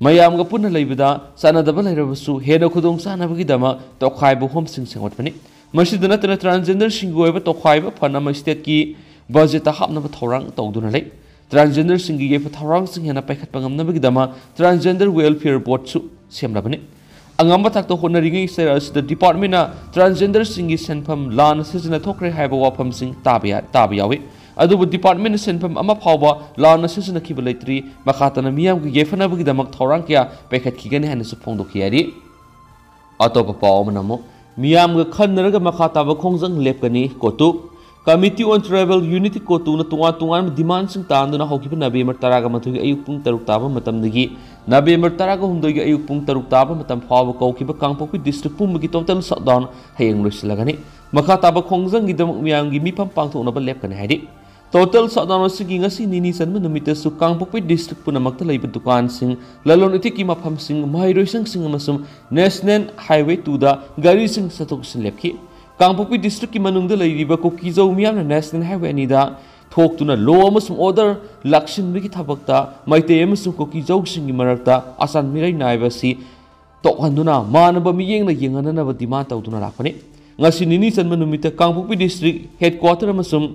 ꯃꯌꯥꯝꯒ ꯄꯨꯟꯅ ꯂꯩꯕꯗ ꯆꯥꯟꯅꯗꯕ ꯂꯩꯔꯕꯁꯨ ꯍꯦꯟꯅ ꯈꯨꯗꯣꯡ ꯆꯥꯅꯕꯒꯤꯗꯃꯛ ꯇꯣꯈꯥꯏꯕ ꯍꯣꯝꯁꯤꯡ ꯁꯦꯝꯒꯠꯄꯅꯤ꯫ ꯃꯁꯤꯗ ꯅꯠꯇꯅ transgenderꯁꯤꯡꯒꯤ ꯑꯣꯏꯕ ꯇꯣꯈꯥꯏꯕ fund ꯑꯃ stateꯀꯤ budgetꯇ ꯍꯥꯞꯅꯕ ꯊꯧꯔꯥꯡ ꯇꯧꯗꯨꯅ ꯂꯩ꯫ Transgenderꯁꯤꯡꯒꯤ ꯌꯥꯏꯐ ꯊꯧꯔꯥꯡꯁꯤꯡ ꯍꯦꯟꯅ ꯄꯥꯏꯈꯠꯄ ꯉꯝꯅꯕꯒꯤꯗꯃꯛ Transgender Welfare Boardꯁꯨ ꯁꯦꯝꯂꯕꯅꯤ꯫ ꯑꯉꯝꯕ ꯊꯥꯛꯇ ꯍꯣꯠꯅꯔꯤꯉꯩ ꯆꯩꯔꯥꯛ ꯑꯁꯤꯗ departmentꯅ transgenderꯁꯤꯡꯒꯤ ꯁꯦꯟꯐꯝ ꯂꯥꯟꯅ ꯁꯤꯖꯤꯟꯅꯊꯣꯛꯈ꯭ꯔꯦ ꯍꯥꯏꯕ ꯋꯥꯐꯝꯁꯤꯡ ꯇꯥꯕ ꯌꯥ-, ꯇꯥꯕ ꯌꯥꯎꯏ꯫ ꯑꯗꯨꯕꯨ departmentꯅ ꯁꯦꯟꯐꯝ ꯑꯃ ꯐꯥꯎꯕ ꯂꯥꯟꯅ ꯁꯤꯖꯤꯟꯅꯈꯤꯕ ꯂꯩꯇ꯭ꯔꯤ꯫ ꯃꯈꯥ ꯇꯥꯅ ꯃꯤꯌꯥꯝꯒꯤ ꯌꯥꯏꯐꯅꯕꯒꯤꯗꯃꯛ ꯊꯧꯔꯥꯡ ꯀꯌꯥ ꯄꯥꯏꯈꯠꯈꯤꯒꯅꯤ ꯍꯥꯏꯅꯁꯨ ꯐꯣꯡꯗꯣꯛꯈꯤ ꯍꯥꯏꯔꯤ꯫ ꯑꯇꯣꯞꯄ ꯄꯥꯎ ꯑꯃꯅ ꯑꯃꯨꯛ ꯃꯤꯌꯥꯝꯒ ꯈꯟꯅꯔꯒ ꯃꯈꯥ ꯇꯥꯕ ꯈꯣꯡꯖꯪ ꯂꯦꯞꯀꯅꯤ, ꯀꯣꯇꯨ꯫ Committee on Tribal Unity ꯀꯣꯇꯨꯅ ꯇꯣꯉꯥꯟ ꯇꯣꯉꯥꯟꯕ demandꯁꯤꯡ ꯇꯥꯟꯗꯨꯅ ꯍꯧꯈꯤꯕ November ꯇꯔꯥꯒ ꯃꯥꯊꯣꯏꯒꯤ ꯑꯌꯨꯛ ꯄꯨꯡ ꯇꯔꯨꯛ ꯇꯥꯕ ꯃꯇꯝꯗꯒꯤ November ꯇꯔꯥꯒ ꯍꯨꯝꯗꯣꯏꯒꯤ ꯑꯌꯨꯛ ꯄꯨꯡ ꯇꯔꯨꯛ ꯇꯥꯕ ꯃꯇꯝ ꯐꯥꯎꯕ ꯀꯧꯈꯤꯕ ꯀꯥꯡꯄꯣꯛꯄꯤ district ꯄꯨꯝꯕꯒꯤ total shutdown ꯍꯌꯦꯡ ꯂꯣꯏꯁꯤꯜꯂꯒꯅꯤ꯫ ꯃꯈꯥ ꯇꯥꯕ ꯈꯣꯡꯖꯪꯒꯤꯗꯃꯛ ꯃꯤꯌꯥꯝꯒꯤ ꯃꯤꯐꯝ ꯄꯥꯡꯊꯣꯛꯅꯕ ꯂꯦꯞꯀꯅꯤ ꯍꯥꯏꯔꯤ꯫ Total shutdown ꯑꯁꯤꯒꯤ ꯉꯁꯤ ꯅꯤꯅꯤ ꯆꯟꯕ ꯅꯨꯃꯤꯠꯇꯁꯨ ꯀꯥꯡꯄꯣꯛꯄꯤ district ꯄꯨꯝꯅꯃꯛꯇ ꯂꯩꯕ ꯗꯨꯀꯥꯟꯁꯤꯡ, ꯂꯂꯣꯟ ꯏꯇꯤꯛꯀꯤ ꯃꯐꯝꯁꯤꯡ, ꯃꯍꯩꯔꯣꯏꯁꯪꯁꯤꯡ ꯑꯃꯁꯨꯡ National Highway twoꯗ ꯒꯥꯔꯤꯁꯤꯡ ꯆꯠꯊꯣꯛ ꯆꯠꯁꯤꯟ ꯂꯦꯞꯈꯤ꯫ ꯀꯥꯡꯄꯣꯛꯄꯤ districtꯀꯤ ꯃꯅꯨꯡꯗ ꯂꯩꯔꯤꯕ ꯀꯨꯀꯤꯖꯧ ꯃꯤꯌꯥꯝꯅ National Highway ꯑꯅꯤꯗ ꯊꯣꯛꯇꯨꯅ law ꯑꯃꯁꯨꯡ order ꯂꯥꯛꯁꯤꯟꯕꯒꯤ ꯊꯕꯛꯇ ꯃꯩꯇꯩ ꯑꯃꯁꯨꯡ ꯀꯨꯀꯤꯖꯧꯁꯤꯡꯒꯤ ꯃꯔꯛꯇ ꯑꯆꯥꯟ ꯃꯤꯔꯩ ꯅꯥꯏꯕ ꯑꯁꯤ ꯇꯣꯛꯍꯟꯗꯨꯅ ꯃꯥꯟꯅꯕ ꯃꯤꯠꯌꯦꯡꯗ ꯌꯦꯡꯍꯟꯅꯅꯕ demand ꯇꯧꯗꯨꯅ ꯂꯥꯛꯄꯅꯤ꯫ ꯉꯁꯤ ꯅꯤꯅꯤ ꯆꯟꯕ ꯅꯨꯃꯤꯠꯇ ꯀꯥꯡꯄꯣꯛꯄꯤ district headquarter ꯑꯃꯁꯨꯡ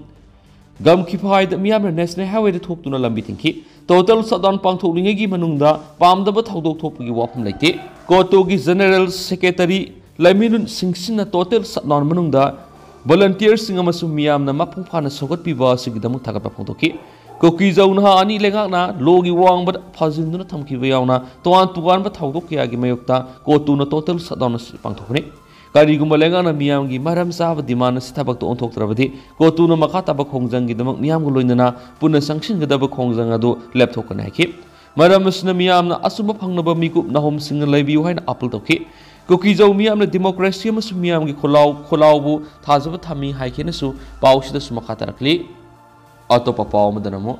ꯒꯝꯈꯤꯐꯥꯏꯗ ꯃꯤꯌꯥꯝꯅ National Highwayꯗ ꯊꯣꯛꯇꯨꯅ ꯂꯝꯕꯤ ꯊꯤꯡꯈꯤ꯫ Total shutdown ꯄꯥꯡꯊꯣꯛꯂꯤꯉꯩꯒꯤ ꯃꯅꯨꯡꯗ ꯄꯥꯝꯗꯕ ꯊꯧꯗꯣꯛ ꯊꯣꯛꯄꯒꯤ ꯋꯥꯐꯝ ꯂꯩꯇꯦ꯫ ꯀꯣꯇꯨꯒꯤ General Secretary ꯂꯩꯃꯤꯔꯨꯟ ꯁꯤꯡꯁꯤꯅ total shutdown ꯃꯅꯨꯡꯗ volunteerꯁꯤꯡ ꯑꯃꯁꯨꯡ ꯃꯤꯌꯥꯝꯅ ꯃꯄꯨꯡ ꯐꯥꯅ ꯁꯧꯒꯠꯄꯤꯕ ꯑꯁꯤꯒꯤꯗꯃꯛ ꯊꯥꯒꯠꯄ ꯐꯣꯡꯗꯣꯛꯈꯤ꯫ ꯀꯨꯀꯤꯖꯧ ꯅꯍꯥ ꯑꯅꯤ ꯂꯩꯉꯥꯛꯅ lawꯒꯤ ꯋꯥꯡꯃꯗ ꯐꯥꯖꯤꯟꯗꯨꯅ ꯊꯝꯈꯤꯕ ꯌꯥꯎꯅ ꯇꯣꯉꯥꯟ ꯇꯣꯉꯥꯟꯕ ꯊꯧꯗꯣꯛ ꯀꯌꯥꯒꯤ ꯃꯥꯌꯣꯛꯇ ꯀꯣꯇꯨꯅ total shutdown ꯑꯁꯤ ꯄꯥꯡꯊꯣꯛꯄꯅꯤ꯫ ꯀꯔꯤꯒꯨꯝꯕ ꯂꯩꯉꯥꯛꯅ ꯃꯤꯌꯥꯝꯒꯤ ꯃꯔꯝ ꯆꯥꯕ demand ꯑꯁꯤ ꯊꯕꯛꯇ ꯑꯣꯟꯊꯣꯛꯇ꯭ꯔꯕꯗꯤ ꯀꯣꯇꯨꯅ ꯃꯈꯥ ꯇꯥꯕ ꯈꯣꯡꯖꯪꯒꯤꯗꯃꯛ ꯃꯤꯌꯥꯝꯒ ꯂꯣꯏꯅꯅ ꯄꯨꯟꯅ ꯆꯪꯁꯤꯟꯒꯗꯕ ꯈꯣꯡꯖꯪ ꯑꯗꯨ ꯂꯦꯞꯊꯣꯛꯀꯅꯤ ꯍꯥꯏꯈꯤ꯫ ꯃꯔꯝ ꯑꯁꯤꯅ ꯃꯤꯌꯥꯝꯅ ꯑꯆꯨꯝꯕ ꯐꯪꯅꯕ ꯃꯤꯀꯨꯞ ꯅꯥꯍꯣꯝꯁꯤꯡꯅ ꯂꯩꯕꯤꯌꯨ ꯍꯥꯏꯅ appeal ꯇꯧꯈꯤ꯫ ꯀꯨꯀꯤꯖꯧ ꯃꯤꯌꯥꯝꯅ democracy ꯑꯃꯁꯨꯡ ꯃꯤꯌꯥꯝꯒꯤ ꯈꯨꯜꯂꯥꯎ, ꯈꯨꯜꯂꯥꯎꯕꯨ ꯊꯥꯖꯕ ꯊꯝꯃꯤ ꯍꯥꯏꯈꯤꯅꯁꯨ ꯄꯥꯎꯁꯤꯗꯁꯨ ꯃꯈꯥ ꯇꯥꯔꯛꯂꯤ꯫ ꯑꯇꯣꯞꯄ ꯄꯥꯎ ꯑꯃꯗꯅ ꯑꯃꯨꯛ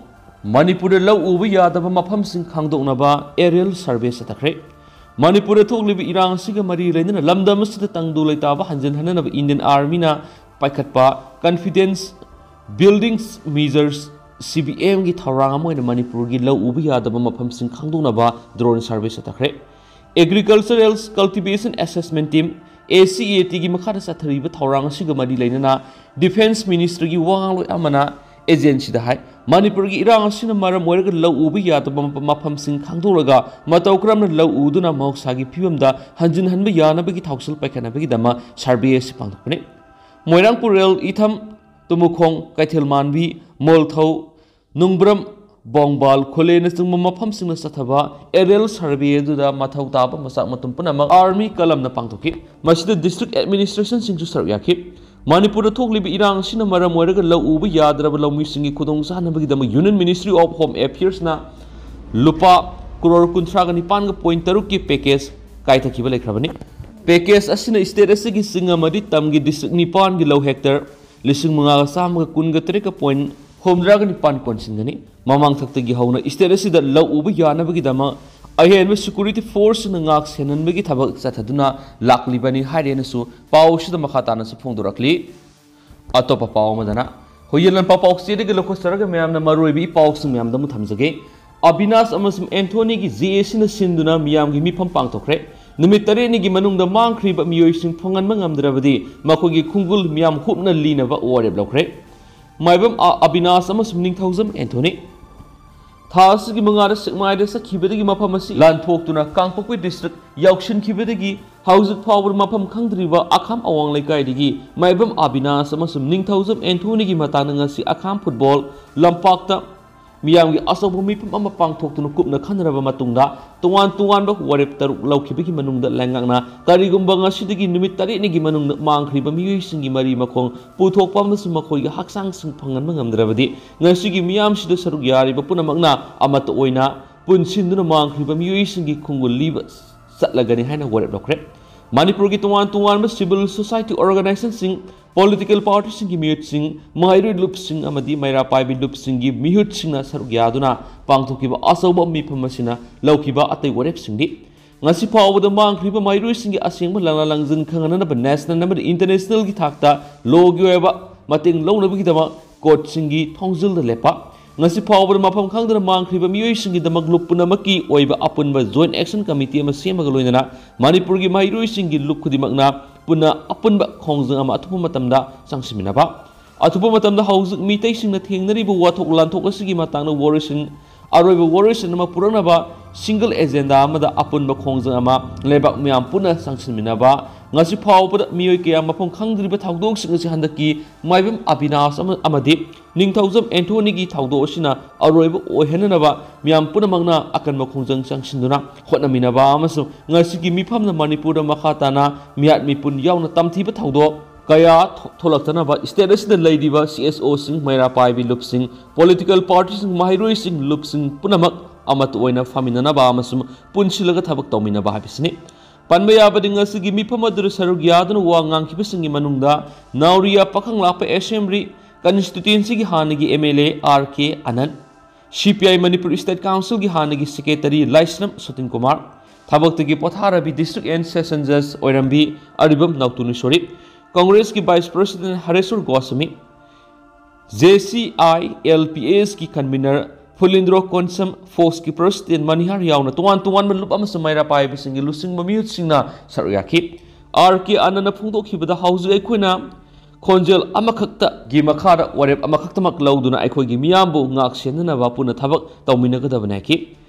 ꯃꯅꯤꯄꯨꯔꯗ ꯂꯧ ꯎꯕ ꯌꯥꯗꯕ ꯃꯐꯝꯁꯤꯡ ꯈꯪꯗꯣꯛꯅꯕ aerial survey ꯆꯠꯊꯈ꯭ꯔꯦ꯫ ꯃꯅꯤꯄꯨꯔꯗ ꯊꯣꯛꯂꯤꯕ ꯏꯔꯥꯡ ꯑꯁꯤꯒ ꯃꯔꯤ ꯂꯩꯅꯅ ꯂꯝꯗꯝ ꯑꯁꯤꯗ ꯇꯪꯗꯨ ꯂꯩꯇꯥꯕ ꯍꯟꯖꯤꯟꯍꯟꯅꯅꯕ Indian Armyꯅ ꯄꯥꯏꯈꯠꯄ Confidence Building Measures, C B M ꯒꯤ ꯊꯧꯔꯥꯡ ꯑꯃ ꯑꯣꯏꯅ ꯃꯅꯤꯄꯨꯔꯒꯤ ꯂꯧ ꯎꯕ ꯌꯥꯗꯕ ꯃꯐꯝꯁꯤꯡ ꯈꯪꯗꯣꯛꯅꯕ drone survey ꯆꯠꯊꯈ꯭ꯔꯦ꯫ Agricultural Cultivation Assessment Team, A C A T ꯒꯤ ꯃꯈꯥꯗ ꯆꯠꯊꯔꯤꯕ ꯊꯧꯔꯥꯡ ꯑꯁꯤꯒ ꯃꯔꯤ ꯂꯩꯅꯅ Defence Ministryꯒꯤ ꯋꯥꯉꯥꯡꯂꯣꯏ ꯑꯃꯅ agencyꯗ ꯍꯥꯏ, ꯃꯅꯤꯄꯨꯔꯒꯤ ꯏꯔꯥꯡ ꯑꯁꯤꯅ ꯃꯔꯝ ꯑꯣꯏꯔꯒ ꯂꯧ ꯎꯕ ꯌꯥꯗꯕ ꯃꯐꯝꯁꯤꯡ ꯈꯪꯗꯣꯛꯂꯒ ꯃꯇꯧ ꯀꯔꯝꯅ ꯂꯧ ꯎꯗꯨꯅ ꯃꯍꯧꯁꯥꯒꯤ ꯐꯤꯕꯝꯗ ꯍꯟꯖꯤꯟꯍꯟꯕ ꯌꯥꯅꯕꯒꯤ ꯊꯧꯁꯤꯜ ꯄꯥꯏꯈꯠꯅꯕꯒꯤꯗꯃꯛ survey ꯑꯁꯤ ꯄꯥꯡꯊꯣꯛꯄꯅꯤ꯫ ꯃꯣꯏꯔꯥꯡ ꯄꯨꯔꯦꯜ, ꯏꯊꯝ, ꯇꯨꯃꯨꯈꯣꯡ, ꯀꯩꯊꯦꯜ ꯃꯥꯟꯕꯤ, ꯃꯣꯜꯊꯧ, ꯅꯨꯡꯕ꯭ꯔꯝ, ꯕꯣꯡꯕꯥꯜ, ꯈꯨꯂꯦꯅꯆꯤꯡꯕ ꯃꯐꯝꯁꯤꯡꯗ ꯆꯠꯊꯕ aerial survey ꯑꯗꯨꯗ ꯃꯊꯧ ꯇꯥꯕ ꯃꯆꯥꯛ ꯃꯊꯨꯝ ꯄꯨꯝꯅꯃꯛ Army ꯀꯂꯝꯅ ꯄꯥꯡꯊꯣꯛꯈꯤ꯫ ꯃꯁꯤꯗ district administrationꯁꯤꯡꯁꯨ ꯁꯔꯨꯛ ꯌꯥꯈꯤ꯫ ꯃꯅꯤꯄꯨꯔꯗ ꯊꯣꯛꯂꯤꯕ ꯏꯔꯥꯡ ꯑꯁꯤꯅ ꯃꯔꯝ ꯑꯣꯏꯔꯒ ꯂꯧ ꯎꯕ ꯌꯥꯗ꯭ꯔꯕ ꯂꯧꯃꯤꯁꯤꯡꯒꯤ ꯈꯨꯗꯣꯡꯆꯥꯅꯕꯒꯤꯗꯃꯛ Union Ministry of Home Affairsꯅ ꯂꯨꯄꯥ ꯀ꯭ꯔꯣꯔ ꯀꯨꯟꯊ꯭ꯔꯥꯒ ꯅꯤꯄꯥꯟꯒ ꯄꯣꯏꯟ ꯇꯔꯨꯛꯀꯤ package ꯀꯥꯏꯊꯈꯤꯕ ꯂꯩꯈ꯭ꯔꯕꯅꯤ꯫ Package ꯑꯁꯤꯅ state ꯑꯁꯤꯒꯤ ꯆꯤꯡ ꯑꯃꯗꯤ ꯇꯝꯒꯤ district ꯅꯤꯄꯥꯟꯒꯤ ꯂꯧ hectare ꯂꯤꯁꯤꯡ ꯃꯉꯥꯒ ꯆꯥꯝꯃꯒ ꯀꯨꯟꯒ ꯇꯔꯦꯠꯀ ꯄꯣꯏꯟ ꯍꯨꯝꯗ꯭ꯔꯥꯒ ꯅꯤꯄꯥꯟ ꯀꯣꯟꯁꯤꯟꯒꯅꯤ꯫ ꯃꯃꯥꯡꯊꯛꯇꯒꯤ ꯍꯧꯅ state ꯑꯁꯤꯗ ꯂꯧ ꯎꯕ ꯌꯥꯅꯕꯒꯤꯗꯃꯛ ꯑꯍꯦꯟꯕ security forceꯁꯤꯡꯅ ꯉꯥꯛ ꯁꯦꯟꯍꯟꯕꯒꯤ ꯊꯕꯛ ꯆꯠꯊꯗꯨꯅ ꯂꯥꯛꯂꯤꯕꯅꯤ ꯍꯥꯏꯔꯦꯅꯁꯨ ꯄꯥꯎ ꯑꯁꯤꯗ ꯃꯈꯥ ꯇꯥꯅꯁꯨ ꯐꯣꯡꯗꯣꯔꯛꯂꯤ꯫ ꯑꯇꯣꯞꯄ ꯄꯥꯎ ꯑꯃꯗꯅ, ꯍꯨꯌꯦꯟ ꯂꯟꯄꯥꯎ ꯄꯥꯎꯆꯦꯗꯒꯤ ꯂꯧꯈꯠꯆꯔꯒ ꯃꯌꯥꯝꯅ ꯃꯔꯨꯑꯣꯏꯕ ꯏ ꯄꯥꯎꯁꯤꯡ ꯃꯌꯥꯝꯗ ꯑꯃꯨꯛ ꯊꯝꯖꯒꯦ꯫ ꯑꯕꯤꯅꯥꯁ ꯑꯃꯁꯨꯡ ꯑꯦꯟꯊꯣꯅꯤꯒꯤ J A Cꯅ ꯁꯤꯟꯗꯨꯅ ꯃꯤꯌꯥꯝꯒꯤ ꯃꯤꯐꯝ ꯄꯥꯡꯊꯣꯛꯈ꯭ꯔꯦ꯫ ꯅꯨꯃꯤꯠ ꯇꯔꯦꯠꯅꯤꯒꯤ ꯃꯅꯨꯡꯗ ꯃꯥꯡꯈ꯭ꯔꯤꯕ ꯃꯤꯑꯣꯏꯁꯤꯡ ꯐꯪꯍꯟꯕ ꯉꯝꯗ꯭ꯔꯕꯗꯤ ꯃꯈꯣꯏꯒꯤ ꯈꯣꯡꯒꯨꯜ ꯃꯤꯌꯥꯝ ꯍꯨꯞꯅ ꯂꯤꯅꯕ ꯋꯥꯔꯦꯞ ꯂꯧꯈ꯭ꯔꯦ꯫ ꯃꯥꯏꯕꯝ ꯑ-, ꯑꯕꯤꯅꯥꯁ ꯑꯃꯁꯨꯡ ꯅꯤꯡꯊꯧꯖꯝ ꯑꯦꯟꯊꯣꯅꯤ꯫ ꯊꯥ ꯑꯁꯤꯒꯤ ꯃꯉꯥꯗ ꯁꯦꯛꯃꯥꯏꯗ ꯆꯠꯈꯤꯕꯗꯒꯤ ꯃꯐꯝ ꯑꯁꯤ ꯂꯥꯟꯊꯣꯛꯇꯨꯅ ꯀꯥꯡꯄꯣꯛꯄꯤ district ꯌꯧꯁꯤꯟꯈꯤꯕꯗꯒꯤ ꯍꯧꯖꯤꯛ ꯐꯥꯎꯕꯗ ꯃꯐꯝ ꯈꯪꯗ꯭ꯔꯤꯕ ꯑꯈꯥꯝ ꯑꯋꯥꯡ ꯂꯩꯀꯥꯏꯗꯒꯤ ꯃꯥꯏꯕꯝ ꯑꯕꯤꯅꯥꯁ ꯑꯃꯁꯨꯡ ꯅꯤꯡꯊꯧꯖꯝ ꯑꯦꯟꯊꯣꯅꯤꯒꯤ ꯃꯇꯥꯡꯗ ꯉꯁꯤ ꯑꯈꯥꯝ football ꯂꯝꯄꯥꯛꯇ ꯃꯤꯌꯥꯝꯒꯤ ꯑꯆꯧꯕ ꯃꯤꯐꯝ ꯑꯃ ꯄꯥꯡꯊꯣꯛꯇꯨꯅ ꯀꯨꯞꯅ ꯈꯟꯅꯔꯕ ꯃꯇꯨꯡꯗ ꯇꯣꯉꯥꯟ ꯇꯣꯉꯥꯟꯕ ꯋꯥꯔꯦꯞ ꯇꯔꯨꯛ ꯂꯧꯈꯤꯕꯒꯤ ꯃꯅꯨꯡꯗ ꯂꯩꯉꯥꯛꯅ ꯀꯔꯤꯒꯨꯝꯕ ꯉꯁꯤꯗꯒꯤ ꯅꯨꯃꯤꯠ ꯇꯔꯦꯠꯅꯤꯒꯤ ꯃꯅꯨꯡꯗ ꯃꯥꯡꯈ꯭ꯔꯤꯕ ꯃꯤꯑꯣꯏꯁꯤꯡꯒꯤ ꯃꯔꯤ ꯃꯈꯣꯡ ꯄꯨꯊꯣꯛꯄ ꯑꯃꯁꯨꯡ ꯃꯈꯣꯏꯒꯤ ꯍꯛꯆꯥꯡꯁꯤꯡ ꯐꯪꯍꯟꯕ ꯉꯝꯗ꯭ꯔꯕꯗꯤ ꯉꯁꯤꯒꯤ ꯃꯤꯌꯥꯝꯁꯤꯗ ꯁꯔꯨꯛ ꯌꯥꯔꯤꯕ ꯄꯨꯝꯅꯃꯛꯅ ꯑꯃꯠꯇ ꯑꯣꯏꯅ ꯄꯨꯟꯁꯤꯟꯗꯨꯅ ꯃꯥꯡꯈ꯭ꯔꯤꯕ ꯃꯤꯑꯣꯏꯁꯤꯡꯒꯤ ꯈꯣꯡꯒꯨꯜ ꯂꯤꯕ ꯆꯠꯂꯒꯅꯤ ꯍꯥꯏꯅ ꯋꯥꯔꯦꯞ ꯂꯧꯈ꯭ꯔꯦ꯫ ꯃꯅꯤꯄꯨꯔꯒꯤ ꯇꯣꯉꯥꯟ ꯇꯣꯉꯥꯟꯕ civil society organizationꯁꯤꯡ, political partyꯁꯤꯡꯒꯤ ꯃꯤꯍꯨꯠꯁꯤꯡ, ꯃꯍꯩꯔꯣꯏ ꯂꯨꯞꯁꯤꯡ ꯑꯃꯗꯤ ꯃꯩꯔꯥ ꯄꯥꯏꯕꯤ ꯂꯨꯞꯁꯤꯡꯒꯤ ꯃꯤꯍꯨꯠꯁꯤꯡꯅ ꯁꯔꯨꯛ ꯌꯥꯗꯨꯅ ꯄꯥꯡꯊꯣꯛꯈꯤꯕ ꯑꯆꯧꯕ ꯃꯤꯐꯝ ꯑꯁꯤꯅ ꯂꯧꯈꯤꯕ ꯑꯇꯩ ꯋꯥꯔꯦꯞꯁꯤꯡꯗꯤ: ꯉꯁꯤ ꯐꯥꯎꯕꯗ ꯃꯥꯡꯈ꯭ꯔꯤꯕ ꯃꯍꯩꯔꯣꯏꯁꯤꯡꯒꯤ ꯑꯁꯦꯡꯕ ꯂꯥꯟꯅ ꯂꯥꯡꯖꯤꯟ ꯈꯪꯍꯟꯅꯅꯕ national ꯑꯃꯗꯤ internationalꯒꯤ ꯊꯥꯛꯇ lawꯒꯤ ꯑꯣꯏꯕ ꯃꯇꯦꯡ ꯂꯧꯅꯕꯒꯤꯗꯃꯛ courtꯁꯤꯡꯒꯤ ꯊꯣꯡꯖꯤꯜꯗ ꯂꯦꯞꯄ꯫ ꯉꯁꯤ ꯐꯥꯎꯕꯗ ꯃꯐꯝ ꯈꯪꯗꯅ ꯃꯥꯡꯈ꯭ꯔꯤꯕ ꯃꯤꯑꯣꯏꯁꯤꯡꯒꯤꯗꯃꯛ ꯂꯨꯞ ꯄꯨꯝꯅꯃꯛꯀꯤ ꯑꯣꯏꯕ ꯑꯄꯨꯟꯕ joint action committee ꯑꯃ ꯁꯦꯝꯃꯒ ꯂꯣꯏꯅꯅ ꯃꯅꯤꯄꯨꯔꯒꯤ ꯃꯍꯩꯔꯣꯏꯁꯤꯡꯒꯤ ꯂꯨꯞ ꯈꯨꯗꯤꯡꯃꯛꯅ ꯄꯨꯟꯅ ꯑꯄꯨꯟꯕ ꯈꯣꯡꯖꯪ ꯑꯃ ꯑꯊꯨꯕ ꯃꯇꯝꯗ ꯆꯪꯁꯤꯟꯃꯤꯟꯅꯕ꯫ ꯑꯊꯨꯕ ꯃꯇꯝꯗ ꯍꯧꯖꯤꯛ ꯃꯤꯇꯩꯁꯤꯡꯅ ꯊꯦꯡꯅꯔꯤꯕ ꯋꯥꯊꯣꯛ ꯂꯥꯟꯊꯣꯛ ꯑꯁꯤꯒꯤ ꯃꯇꯥꯡꯗ ꯋꯥꯔꯣꯏꯁꯤꯟ ꯑꯔꯣꯏꯕ ꯋꯥꯔꯣꯏꯁꯤꯟ ꯑꯃ ꯄꯨꯔꯛꯅꯕ single agenda ꯑꯃꯗ ꯑꯄꯨꯟꯕ ꯈꯣꯡꯖꯪ ꯑꯃ ꯂꯩꯕꯥꯛ ꯃꯤꯌꯥꯝ ꯄꯨꯟꯅ ꯆꯪꯁꯤꯟꯃꯤꯟꯅꯕ꯫ ꯉꯁꯤ ꯐꯥꯎꯕꯗ ꯃꯤꯑꯣꯏ ꯀꯌꯥ ꯃꯐꯝ ꯈꯪꯗ꯭ꯔꯤꯕ ꯊꯧꯗꯣꯛꯁꯤꯡ ꯑꯁꯤ ꯍꯟꯗꯛꯀꯤ ꯃꯥꯏꯕꯝ ꯑꯕꯤꯅꯥꯁ ꯑꯃ-, ꯑꯃꯗꯤ ꯅꯤꯡꯊꯧꯖꯝ ꯑꯦꯟꯊꯣꯅꯤꯒꯤ ꯊꯧꯗꯣꯛ ꯑꯁꯤꯅ ꯑꯔꯣꯏꯕ ꯑꯣꯏꯍꯟꯅꯅꯕ ꯃꯤꯌꯥꯝ ꯄꯨꯝꯅꯃꯛꯅ ꯑꯀꯟꯕ ꯈꯣꯡꯖꯪ ꯆꯪꯁꯤꯟꯗꯨꯅ ꯍꯣꯠꯅꯃꯤꯟꯅꯕ ꯑꯃꯁꯨꯡ ꯉꯁꯤꯒꯤ ꯃꯤꯐꯝꯅ ꯃꯅꯤꯄꯨꯔꯗ ꯃꯈꯥ ꯇꯥꯅ ꯃꯤꯍꯥꯠ ꯃꯤꯄꯨꯟ ꯌꯥꯎꯅ ꯇꯝꯊꯤꯕ ꯊꯧꯗꯣꯛ ꯀꯌꯥ ꯊꯣ-, ꯊꯣꯛꯂꯛꯇꯅꯕ state ꯑꯁꯤꯗ ꯂꯩꯔꯤꯕ CSOꯁꯤꯡ, ꯃꯩꯔꯥ ꯄꯥꯏꯕꯤ ꯂꯨꯞꯁꯤꯡ, political partyꯁꯤꯡ, ꯃꯍꯩꯔꯣꯏꯁꯤꯡ, ꯂꯨꯞꯁꯤꯡ ꯄꯨꯝꯅꯃꯛ ꯑꯃꯠꯇ ꯑꯣꯏꯅ ꯐꯝꯃꯤꯟꯅꯅꯕ ꯑꯃꯁꯨꯡ ꯄꯨꯟꯁꯤꯜꯂꯒ ꯊꯕꯛ ꯇꯧꯃꯤꯟꯅꯕ ꯍꯥꯏꯕꯁꯤꯅꯤ꯫ ꯄꯟꯕ ꯌꯥꯕꯗꯤ, ꯉꯁꯤꯒꯤ ꯃꯤꯐꯝ ꯑꯗꯨꯗ ꯁꯔꯨꯛ ꯌꯥꯗꯨꯅ ꯋꯥ ꯉꯥꯡꯈꯤꯕꯁꯤꯡꯒꯤ ꯃꯅꯨꯡꯗ ꯅꯥꯎꯔꯤꯌꯥ ꯄꯥꯈꯪꯂꯥꯛꯄ Assembly constituencyꯒꯤ ꯍꯥꯟꯅꯒꯤ MLA R K ꯑꯅꯟ, CPI Manipur State Councilꯒꯤ ꯍꯥꯟꯅꯒꯤ secretary ꯂꯥꯏꯁ꯭ꯔꯝ ꯁꯨꯇꯤꯟ ꯀꯨꯃꯥꯔ, ꯊꯕꯛꯇꯒꯤ ꯄꯣꯊꯥꯔꯕꯤ District and Session Judge ꯑꯣꯏꯔꯝꯕꯤ Aribam ꯅꯥꯎꯇꯣꯅꯤꯁꯣꯔꯤ, Congressꯀꯤ Vice President ꯍꯔꯦꯁ꯭ꯋꯔ Goswami, JCILPASꯀꯤ convener ꯐꯨꯂꯤꯟꯗ꯭ꯔꯣ Konsam, ꯐꯣꯛꯁꯀꯤ President ꯃꯅꯤꯍꯥꯔ ꯌꯥꯎꯅ ꯇꯣꯉꯥꯟ ꯇꯣꯉꯥꯟꯕ ꯂꯨꯞ ꯑꯃꯁꯨꯡ ꯃꯩꯔꯥ ꯄꯥꯏꯕꯁꯤꯡꯒꯤ ꯂꯨꯆꯤꯡꯕ ꯃꯤꯍꯨꯠꯁꯤꯡꯅ ꯁꯔꯨꯛ ꯌꯥꯈꯤ꯫ R K ꯑꯅꯟꯅ ꯐꯣꯡꯗꯣꯛꯈꯤꯕꯗ, ꯍꯧꯖꯤꯛ ꯑꯩꯈꯣꯏꯅ ꯈꯣꯟꯖꯦꯜ ꯑꯃꯈꯛꯇꯒꯤ ꯃꯈꯥꯗ ꯋꯥꯔꯦꯞ ꯑꯃꯈꯛꯇꯃꯛ ꯂꯧꯗꯨꯅ ꯑꯩꯈꯣꯏꯒꯤ ꯃꯤꯌꯥꯝꯕꯨ ꯉꯥꯛ ꯁꯦꯟꯅꯅꯕ ꯄꯨꯟꯅ ꯊꯕꯛ ꯇꯧꯃꯤꯟꯅꯒꯗꯕꯅꯤ ꯍꯥꯏꯈꯤ꯫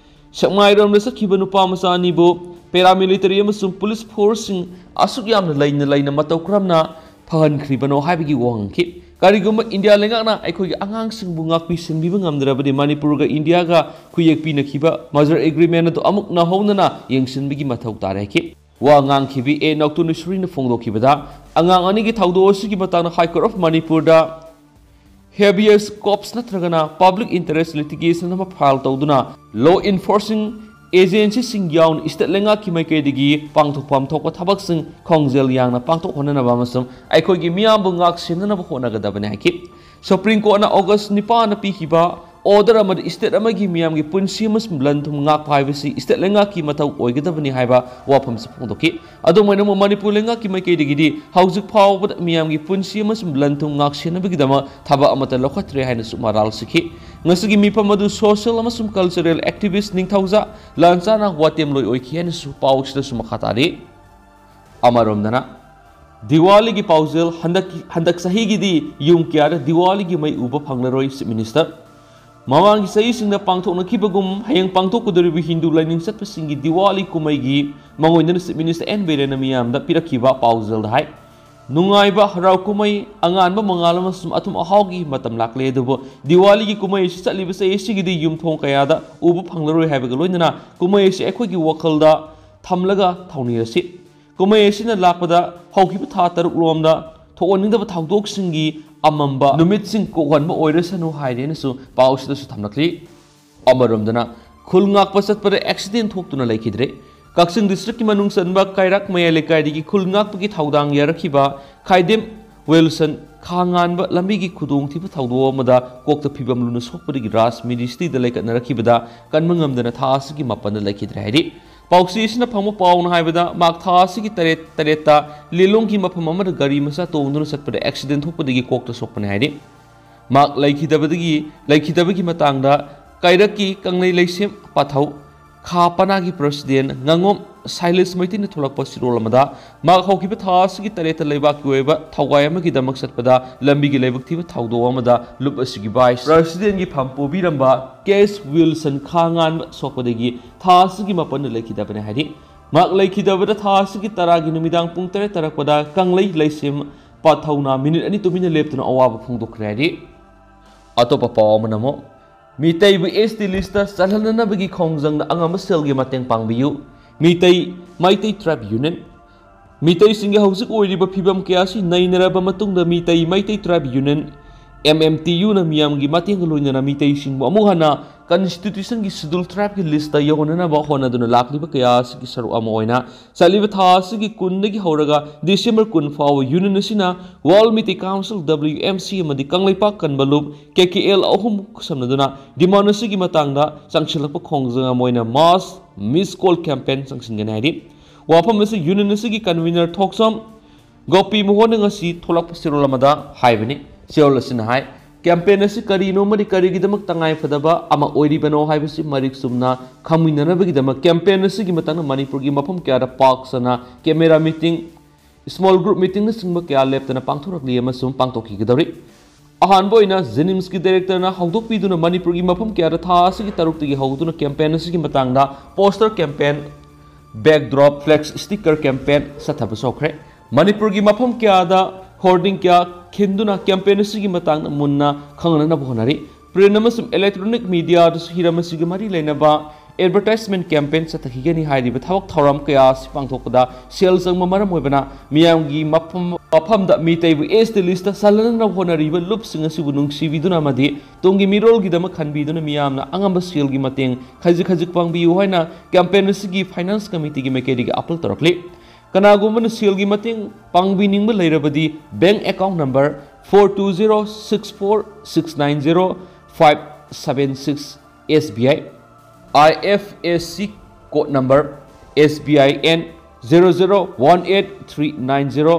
ꯁꯦꯛꯃꯥꯏꯔꯣꯝꯗ ꯆꯠꯈꯤꯕ ꯅꯨꯄꯥ ꯃꯆꯥ ꯑꯅꯤꯕꯨ paramilitary ꯑꯃꯁꯨꯡ police forceꯁꯤꯡ ꯑꯁꯨꯛ ꯌꯥꯝꯅ ꯂꯩꯅ ꯂꯩꯅ ꯃꯇꯧ ꯀꯔꯝꯅ ꯐꯍꯟꯈ꯭ꯔꯤꯕꯅꯣ ꯍꯥꯏꯕꯒꯤ ꯋꯥꯍꯪ ꯍꯪꯈꯤ꯫ ꯀꯔꯤꯒꯨꯝꯕ ꯏꯟꯗꯤꯌꯥ ꯂꯩꯉꯥꯛꯅ ꯑꯩꯈꯣꯏꯒꯤ ꯑꯉꯥꯡꯁꯤꯡꯕꯨ ꯉꯥꯛꯄꯤ ꯁꯦꯟꯕꯤꯕ ꯉꯝꯗ꯭ꯔꯕꯗꯤ, ꯃꯅꯤꯄꯨꯔꯒ ꯏꯟꯗꯤꯌꯥꯒ ꯈꯨꯌꯦꯛ ꯄꯤꯅꯈꯤꯕ merger agreement ꯑꯗꯨ ꯑꯃꯨꯛ ꯅꯧꯍꯧꯅꯅ ꯌꯦꯡꯁꯤꯟꯕꯒꯤ ꯃꯊꯧ ꯇꯥꯔꯦ ꯍꯥꯏꯈꯤ꯫ ꯋꯥ ꯉꯥꯡꯈꯤꯕꯤ ꯑꯦ ꯅꯥꯎꯇꯣꯅꯤꯁꯣꯔꯤꯅ ꯐꯣꯡꯗꯣꯛꯈꯤꯕꯗ, ꯑꯉꯥꯡ ꯑꯅꯤꯒꯤ ꯊꯧꯗꯣꯛ ꯑꯁꯤꯒꯤ ꯃꯇꯥꯡꯗ High Court of ꯃꯅꯤꯄꯨꯔꯗ habeas corpus ꯅꯠꯇ꯭ꯔꯒꯅ public interest litigation ꯑꯃ file ꯇꯧꯗꯨꯅ law enforcing ꯑꯦꯖꯦꯟꯁꯤꯁꯤꯡ ꯌꯥꯎꯅ ꯏꯁꯇꯦꯠ ꯂꯩꯉꯥꯛꯀꯤ ꯃꯥꯏꯀꯩꯗꯒꯤ ꯄꯥꯡꯊꯣꯛꯐꯝ ꯊꯣꯛꯄ ꯊꯕꯛꯁꯤꯡ ꯈꯣꯡꯖꯦꯜ ꯌꯥꯡꯅ ꯄꯥꯡꯊꯣꯛ ꯍꯣꯠꯅꯅꯕ ꯑꯃꯁꯨꯡ ꯑꯩꯈꯣꯏꯒꯤ ꯃꯤꯌꯥꯝꯕꯨ ꯉꯥꯛ ꯁꯦꯟꯅꯅꯕ ꯍꯣꯠꯅꯒꯗꯕꯅꯤ ꯍꯥꯏꯈꯤ꯫ ꯁꯨꯄ꯭ꯔꯤꯝ ꯀꯣꯔꯠꯅ ꯑꯣꯒꯁ ꯅꯤꯄꯥꯟꯗ ꯄꯤꯈꯤꯕ ꯑꯣꯔꯗꯔ ꯑꯃꯗ ꯏꯁꯇꯦꯠ ꯑꯃꯒꯤ ꯃꯤꯌꯥꯝꯒꯤ ꯄꯨꯟꯁꯤ ꯑꯃꯁꯨꯡ ꯂꯟ ꯊꯨꯝ ꯉꯥꯛꯄ ꯍꯥꯏꯕꯁꯤ ꯏꯁꯇꯦꯠ ꯂꯩꯉꯥꯛꯀꯤ ꯃꯊꯧ ꯑꯣꯏꯒꯗꯕꯅꯤ ꯍꯥꯏꯕ ꯋꯥꯐꯝꯁꯨ ꯐꯣꯡꯗꯣꯛꯈꯤ꯫ ꯑꯗꯨꯝ ꯑꯣꯏꯅꯃꯛ ꯃꯅꯤꯄꯨꯔ ꯂꯩꯉꯥꯛꯀꯤ ꯃꯥꯏꯀꯩꯗꯒꯤꯗꯤ ꯍꯧꯖꯤꯛ ꯐꯥꯎꯕꯗ ꯃꯤꯌꯥꯝꯒꯤ ꯄꯨꯟꯁꯤ ꯑꯃꯁꯨꯡ ꯂꯟ ꯊꯨꯝ ꯉꯥꯛ ꯁꯦꯟꯅꯕꯒꯤꯗꯃꯛ ꯊꯕꯛ ꯑꯃꯠꯇ ꯂꯧꯈꯠꯇ꯭ꯔꯦ ꯍꯥꯏꯅꯁꯨ ꯃꯔꯥꯜ ꯁꯤꯈꯤ꯫ ꯉꯁꯤꯒꯤ ꯃꯤꯐꯝ ꯑꯗꯨ ꯁꯣꯁꯤꯌꯦꯜ ꯑꯃꯁꯨꯡ ꯀꯜꯆꯔꯦꯜ ꯑꯦꯛꯇꯤꯚꯤꯁ꯭ꯠ ꯅꯤꯡꯊꯧꯖꯥ ꯂꯥꯟꯆꯥꯅ ꯋꯥꯇꯦꯝꯂꯣꯏ ꯑꯣꯏꯈꯤ ꯍꯥꯏꯅꯁꯨ ꯄꯥꯎꯁꯤꯗꯁꯨ ꯃꯈꯥ ꯇꯥꯔꯤ꯫ ꯑꯃꯔꯣꯝꯗꯅ, ꯗꯤꯋꯥꯂꯤꯒꯤ ꯄꯥꯎꯖꯦꯜ, ꯍꯟꯗꯛꯀꯤ, ꯍꯟꯗꯛ ꯆꯍꯤꯒꯤꯗꯤ ꯌꯨꯝ ꯀꯌꯥꯗ ꯗꯤꯋꯥꯂꯤꯒꯤ ꯃꯩ ꯎꯕ ꯐꯪꯂꯔꯣꯏ, ꯆꯤꯐ ꯃꯤꯅꯤꯁꯇꯔ꯫ ꯃꯃꯥꯡꯒꯤ ꯆꯍꯤꯁꯤꯡꯗ ꯄꯥꯡꯊꯣꯛꯅꯈꯤꯕꯒꯨꯝ ꯍꯌꯦꯡ ꯄꯥꯡꯊꯣꯛꯀꯗꯧꯔꯤꯕ ꯍꯤꯟꯗꯨ ꯂꯥꯏꯅꯤꯡ ꯆꯠꯄꯁꯤꯡꯒꯤ ꯗꯤꯋꯥꯂꯤ ꯀꯨꯝꯍꯩꯒꯤ ꯃꯥꯡꯑꯣꯏꯅꯅ ꯆꯤꯐ ꯃꯤꯅꯤꯁꯇꯔ ꯑꯦꯟ ꯕꯤꯔꯦꯟꯅ ꯃꯤꯌꯥꯝꯗ ꯄꯤꯔꯛꯈꯤꯕ ꯄꯥꯎꯖꯦꯜꯗ ꯍꯥꯏ, ꯅꯨꯡꯉꯥꯏꯕ, ꯍꯔꯥꯎ ꯀꯨꯝꯍꯩ, ꯑꯉꯥꯟꯕ ꯃꯉꯥꯜ ꯑꯃꯁꯨꯡ ꯑꯊꯨꯝ ꯑꯍꯥꯎꯒꯤ ꯃꯇꯝ ꯂꯥꯛꯂꯦ, ꯑꯗꯨꯕꯨ ꯗꯤꯋꯥꯂꯤꯒꯤ ꯀꯨꯝꯍꯩ ꯑꯁꯤ ꯆꯠꯂꯤꯕ ꯆꯍꯤ ꯑꯁꯤꯒꯤꯗꯤ ꯌꯨꯝꯊꯣꯡ ꯀꯌꯥꯗ ꯎꯕ ꯐꯪꯂꯔꯣꯏ ꯍꯥꯏꯕꯒ ꯂꯣꯏꯅꯅ ꯀꯨꯝꯍꯩ ꯑꯁꯤ ꯑꯩꯈꯣꯏꯒꯤ ꯋꯥꯈꯜꯗ ꯊꯝꯂꯒ ꯊꯧꯅꯤꯔꯁꯤ꯫ ꯀꯨꯝꯍꯩ ꯑꯁꯤꯅ ꯂꯥꯛꯄꯗ ꯍꯧꯈꯤꯕ ꯊꯥ ꯇꯔꯨꯛ ꯔꯣꯝꯗ ꯊꯣꯛꯍꯟꯅꯤꯡꯗꯕ ꯊꯧꯗꯣꯛꯁꯤꯡꯒꯤ ꯑꯃꯝꯕ ꯅꯨꯃꯤꯠꯁꯤꯡ ꯀꯣꯛꯍꯟꯕ ꯑꯣꯏꯔꯁꯅꯨ ꯍꯥꯏꯔꯦꯅꯁꯨ ꯄꯥꯎꯁꯤꯗꯁꯨ ꯊꯝꯂꯛꯂꯤ꯫ ꯑꯃꯔꯣꯝꯗꯅ, ꯈꯨꯜ ꯉꯥꯛꯄ ꯆꯠꯄꯗ ꯑꯦꯛꯁꯤꯗꯦꯟ ꯊꯣꯛꯇꯨꯅ ꯂꯩꯈꯤꯗ꯭ꯔꯦ꯫ ꯀꯛꯆꯤꯡ ꯗꯤꯁꯇ꯭ꯔꯤꯛꯀꯤ ꯃꯅꯨꯡ ꯆꯟꯕ ꯀꯩꯔꯥꯛ ꯃꯌꯥꯏ ꯂꯩꯀꯥꯏꯗꯒꯤ ꯈꯨꯜ ꯉꯥꯛꯄꯒꯤ ꯊꯧꯗꯥꯡ ꯌꯥꯔꯛꯈꯤꯕ ꯈꯥꯏꯗꯦꯝ ꯋꯤꯜꯁꯟ ꯈꯥꯉꯥꯟꯕ ꯂꯝꯕꯤꯒꯤ ꯈꯨꯗꯣꯡꯊꯤꯕ ꯊꯧꯗꯣꯛ ꯑꯃꯗ ꯀꯣꯛꯇ ꯐꯤꯕꯝ ꯂꯨꯅ ꯁꯣꯛꯄꯗꯒꯤ ꯔꯥꯖ ꯃꯤꯅꯤꯁꯇ꯭ꯔꯤꯗ ꯂꯩꯈꯠꯅꯔꯛꯈꯤꯕꯗ ꯀꯟꯕ ꯉꯝꯗꯅ ꯊꯥ ꯑꯁꯤꯒꯤ ꯃꯥꯄꯟꯗ ꯂꯩꯈꯤꯗ꯭ꯔꯦ ꯍꯥꯏꯔꯤ꯫ ꯄꯥꯎꯆꯦ ꯑꯁꯤꯅ ꯐꯪꯕ ꯄꯥꯎꯅ ꯍꯥꯏꯕꯗ, ꯃꯍꯥꯛ ꯊꯥ ꯑꯁꯤꯒꯤ ꯇꯔꯦꯠ, ꯇꯔꯦꯠꯇ ꯂꯤꯂꯣꯡꯒꯤ ꯃꯐꯝ ꯑꯃꯗ ꯒꯥꯔꯤ ꯃꯆꯥ ꯇꯣꯡꯗꯨꯅ ꯆꯠꯄꯗ ꯑꯦꯛꯁꯤꯗꯦꯟ ꯊꯣꯛꯄꯗꯒꯤ ꯀꯣꯛꯇ ꯁꯣꯛꯄꯅꯤ ꯍꯥꯏꯔꯤ꯫ ꯃꯍꯥꯛ ꯂꯩꯈꯤꯗꯕꯗꯒꯤ, ꯂꯩꯈꯤꯗꯕꯒꯤ ꯃꯇꯥꯡꯗ ꯀꯩꯔꯛꯀꯤ ꯀꯪꯂꯩ ꯂꯩꯁꯦꯝ ꯄꯥꯊꯧ ꯈꯥ ꯄꯅꯥꯒꯤ ꯄ꯭ꯔꯁꯤꯗꯦꯟ ꯉꯥꯉꯣꯝ ꯁꯥꯏꯂꯤꯁ ꯃꯩꯇꯩꯅ ꯊꯣꯛꯂꯛꯄ ꯆꯤꯔꯣꯜ ꯑꯃꯗ, ꯃꯍꯥꯛ ꯍꯧꯈꯤꯕ ꯊꯥ ꯑꯁꯤꯒꯤ ꯇꯔꯦꯠꯇ ꯂꯩꯕꯥꯛꯀꯤ ꯑꯣꯏꯕ ꯊꯧꯒꯥꯏ ꯑꯃꯒꯤꯗꯃꯛ ꯆꯠꯄꯗ ꯂꯝꯕꯤꯒꯤ ꯂꯥꯏꯕꯛ ꯊꯤꯕ ꯊꯧꯗꯣꯛ ꯑꯃꯗ ꯂꯨꯞ ꯑꯁꯤꯒꯤ ꯚꯥꯏꯁ ꯄ꯭ꯔꯁꯤꯗꯦꯟꯒꯤ ꯐꯝ ꯄꯨꯕꯤꯔꯝꯕ ꯀꯦꯁ ꯋꯤꯜꯁꯟ ꯈꯥꯉꯥꯟꯕ ꯁꯣꯛꯄꯗꯒꯤ ꯊꯥ ꯑꯁꯤꯒꯤ ꯃꯥꯄꯟꯗ ꯂꯩꯈꯤꯗꯕꯅꯤ ꯍꯥꯏꯔꯤ꯫ ꯃꯍꯥꯛ ꯂꯩꯈꯤꯗꯕꯗ ꯊꯥ ꯑꯁꯤꯒꯤ ꯇꯔꯥꯒꯤ ꯅꯨꯃꯤꯗꯥꯡ ꯄꯨꯡ ꯇꯔꯦꯠ ꯇꯥꯔꯛꯄꯗ ꯀꯪꯂꯩ ꯂꯩꯁꯦꯝ ꯄꯥꯊꯧꯅ ꯃꯤꯅꯤꯠ ꯑꯅꯤ ꯇꯨꯃꯤꯟꯅ ꯂꯦꯞꯇꯨꯅ ꯑꯋꯥꯕ ꯐꯣꯡꯗꯣꯛꯈ꯭ꯔꯦ ꯍꯥꯏꯔꯤ꯫ ꯑꯇꯣꯞꯄ ꯄꯥꯎ ꯑꯃꯅ ꯑꯃꯨꯛ, ꯃꯤꯇꯩꯕꯨ ꯑꯦꯁ ꯇꯤ ꯂꯤꯁꯇ ꯆꯜꯍꯟꯅꯅꯕꯒꯤ ꯈꯣꯡꯖꯪꯗ ꯑꯉꯝꯕ ꯁꯦꯜꯒꯤ ꯃꯇꯦꯡ ꯄꯥꯡꯕꯤꯌꯨ, ꯃꯤꯇꯩ, ꯃꯩꯇꯩ ꯇ꯭ꯔꯥꯏꯕ ꯌꯨꯅꯤꯌꯟ꯫ ꯃꯤꯇꯩꯁꯤꯡꯒꯤ ꯍꯧꯖꯤꯛ ꯑꯣꯏꯔꯤꯕ ꯐꯤꯕꯝ ꯀꯌꯥ ꯑꯁꯤ ꯅꯩꯅꯔꯕ ꯃꯇꯨꯡꯗ ꯃꯤꯇꯩ, ꯃꯩꯇꯩ ꯇ꯭ꯔꯥꯏꯕ ꯌꯨꯅꯤꯌꯟ, ꯑꯦꯝ ꯑꯦꯝ ꯇꯤ ꯌꯨꯅ ꯃꯤꯌꯥꯝꯒꯤ ꯃꯇꯦꯡꯒ ꯂꯣꯏꯅꯅ ꯃꯤꯇꯩꯁꯤꯡꯕꯨ ꯑꯃꯨꯛ ꯍꯟꯅ Constitutionꯒꯤ Schedule Tribeꯀꯤ listꯇ ꯌꯧꯍꯟꯅꯅꯕ ꯍꯣꯠꯅꯗꯨꯅ ꯂꯥꯛꯂꯤꯕ ꯀꯌꯥ ꯑꯁꯤꯒꯤ ꯁꯔꯨꯛ ꯑꯃ ꯑꯣꯏꯅ ꯆꯠꯂꯤꯕ ꯊꯥ ꯑꯁꯤꯒꯤ ꯀꯨꯟꯗꯒꯤ ꯍꯧꯔꯒ December ꯀꯨꯟ ꯐꯥꯎꯕ Union ꯑꯁꯤꯅ World Meitei Council, W M C, ꯑꯃꯗꯤ ꯀꯪꯂꯩꯄꯥꯛ ꯀꯟꯕ ꯂꯨꯞ, K K L, ꯑꯍꯨꯝ ꯈꯨꯠꯁꯝꯅꯗꯨꯅ demand ꯑꯁꯤꯒꯤ ꯃꯇꯥꯡꯗ ꯆꯪꯁꯤꯜꯂꯛꯄ ꯈꯣꯡꯖꯪ ꯑꯃ ꯑꯣꯏꯅ Mass Miss Call Campaign ꯆꯪꯁꯤꯟꯒꯅꯤ ꯍꯥꯏꯔꯤ꯫ ꯋꯥꯐꯝ ꯑꯁꯤ Union ꯑꯁꯤꯒꯤ convener ꯊꯣꯛꯆꯣꯝ ꯒꯣꯄꯤ ꯃꯣꯍꯟꯅ ꯉꯁꯤ ꯊꯣꯛꯂꯛꯄ ꯆꯦꯔꯣꯜ ꯑꯃꯗ ꯍꯥꯏꯕꯅꯤ꯫ ꯆꯦꯔꯣꯜ ꯑꯁꯤꯅ ꯍꯥꯏ, campaign ꯑꯁꯤ ꯀꯔꯤꯅꯣ ꯑꯃꯗꯤ ꯀꯔꯤꯒꯤꯗꯃꯛ ꯇꯉꯥꯏꯐꯗꯕ ꯑꯃ ꯑꯣꯏꯔꯤꯕꯅꯣ ꯍꯥꯏꯕꯁꯤ ꯃꯔꯤꯛ ꯆꯨꯝꯅ ꯈꯪꯃꯤꯟꯅꯅꯕꯒꯤꯗꯃꯛ campaign ꯑꯁꯤꯒꯤ ꯃꯇꯥꯡꯗ ꯃꯅꯤꯄꯨꯔꯒꯤ ꯃꯐꯝ ꯀꯌꯥꯗ ꯄꯥꯛ ꯁꯟꯅ camera meeting, small group meetingꯅꯆꯤꯡꯕ ꯀꯌꯥ ꯂꯦꯞꯇꯅ ꯄꯥꯡꯊꯣꯔꯛꯂꯤ ꯑꯃꯁꯨꯡ ꯄꯥꯡꯊꯣꯛꯈꯤꯒꯗꯧꯔꯤ꯫ ꯑꯍꯥꯟꯕ ꯑꯣꯏꯅ JNIMSꯀꯤ directorꯅ ꯍꯧꯗꯣꯛꯄꯤꯗꯨꯅ ꯃꯅꯤꯄꯨꯔꯒꯤ ꯃꯐꯝ ꯀꯌꯥꯗ ꯊꯥ ꯑꯁꯤꯒꯤ ꯇꯔꯨꯛꯇꯒꯤ ꯍꯧꯗꯨꯅ campaign ꯑꯁꯤꯒꯤ ꯃꯇꯥꯡꯗ poster campaign, backdrop, flex sticker campaign ꯆꯠꯊꯕ ꯁꯣꯛꯈ꯭ꯔꯦ꯫ ꯃꯅꯤꯄꯨꯔꯒꯤ ꯃꯐꯝ ꯀꯌꯥꯗ hoarding ꯀꯌꯥ ꯈꯤꯟꯗꯨꯅ campaign ꯑꯁꯤꯒꯤ ꯃꯇꯥꯡꯗ ꯃꯨꯟꯅ ꯈꯪꯅꯅꯕ ꯍꯣꯠꯅꯔꯤ꯫ Print ꯑꯃꯁꯨꯡ electronic mediaꯗꯁꯨ ꯍꯤꯔꯝ ꯑꯁꯤꯒ ꯃꯔꯤ ꯂꯩꯅꯕ advertisement campaign ꯆꯠꯊꯈꯤꯒꯅꯤ꯫ ꯍꯥꯏꯔꯤꯕ ꯊꯕꯛ ꯊꯧꯔꯝ ꯀꯌꯥ ꯑꯁꯤ ꯄꯥꯡꯊꯣꯛꯄꯗ ꯁꯦꯜ ꯆꯪꯕ ꯃꯔꯝ ꯑꯣꯏꯕꯅ ꯃꯤꯌꯥꯝꯒꯤ ꯃꯐꯝ, ꯃꯐꯝꯗ ꯃꯤꯇꯩꯕꯨ S T listꯇ ꯆꯜꯍꯟꯅꯕ ꯍꯣꯠꯅꯔꯤꯕ ꯂꯨꯞꯁꯤꯡ ꯑꯁꯤꯕꯨ ꯅꯨꯡꯁꯤꯕꯤꯗꯨꯅ ꯑꯃꯗꯤ ꯇꯨꯡꯒꯤ ꯃꯤꯔꯣꯜꯒꯤꯗꯃꯛ ꯈꯟꯕꯤꯗꯨꯅ ꯃꯤꯌꯥꯝꯅ ꯑꯉꯝꯕ ꯁꯦꯜꯒꯤ ꯃꯇꯦꯡ ꯈꯖꯤꯛ ꯈꯖꯤꯛ ꯄꯥꯡꯕꯤꯌꯨ ꯍꯥꯏꯅ campaign ꯑꯁꯤꯒꯤ finance committeeꯒꯤ ꯃꯥꯏꯀꯩꯗꯒꯤ appeal ꯇꯧꯔꯛꯂꯤ꯫ ꯀꯅꯥꯒꯨꯝꯕꯅ ꯁꯦꯜꯒꯤ ꯃꯇꯦꯡ ꯄꯥꯡꯕꯤꯅꯤꯡꯕ ꯂꯩꯔꯕꯗꯤ bank account number four two zero six four six nine zero five seven six, S B I, I F S C code number S B I N zero zero one eight three nine zero,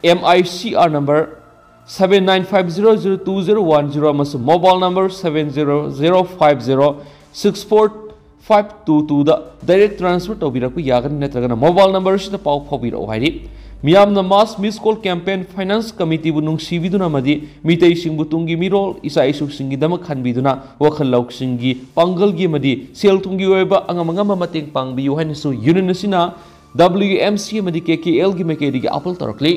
M I C R number seven nine five zero zero two zero one zero ꯑꯃꯁꯨꯡ mobile number seven zero zero five zero six four five two twoꯗ direct transfer ꯇꯧꯕꯤꯔꯛꯄ ꯌꯥꯒꯅꯤ, ꯅꯠꯇ꯭ꯔꯒꯅ mobile number ꯑꯁꯤꯗ ꯄꯥꯎ ꯐꯥꯎꯕꯤꯔꯛꯎ ꯍꯥꯏꯔꯤ꯫ ꯃꯤꯌꯥꯝꯅ Mass Miss Call Campaign finance committeeꯕꯨ ꯅꯨꯡꯁꯤꯕꯤꯗꯨꯅ ꯑꯃꯗꯤ ꯃꯤꯇꯩꯁꯤꯡꯕꯨ ꯇꯨꯡꯒꯤ ꯃꯤꯔꯣꯜ ꯏꯆꯥ ꯏꯁꯨꯁꯤꯡꯒꯤꯗꯃꯛ ꯈꯟꯕꯤꯗꯨꯅ ꯋꯥꯈꯜ ꯂꯧꯁꯤꯡꯒꯤ ꯄꯥꯡꯒꯜꯒꯤ ꯑꯃꯗꯤ ꯁꯦꯜ ꯊꯨꯝꯒꯤ ꯑꯣꯏꯕ ꯑꯉꯝ ꯑꯉꯝꯕ ꯃꯇꯦꯡ ꯄꯥꯡꯕꯤꯌꯨ ꯍꯥꯏꯅꯁꯨ Union ꯑꯁꯤꯅ W M C ꯑꯃꯗꯤ K K Lꯒꯤ ꯃꯥꯏꯀꯩꯗꯒꯤ appeal ꯇꯧꯔꯛꯂꯤ꯫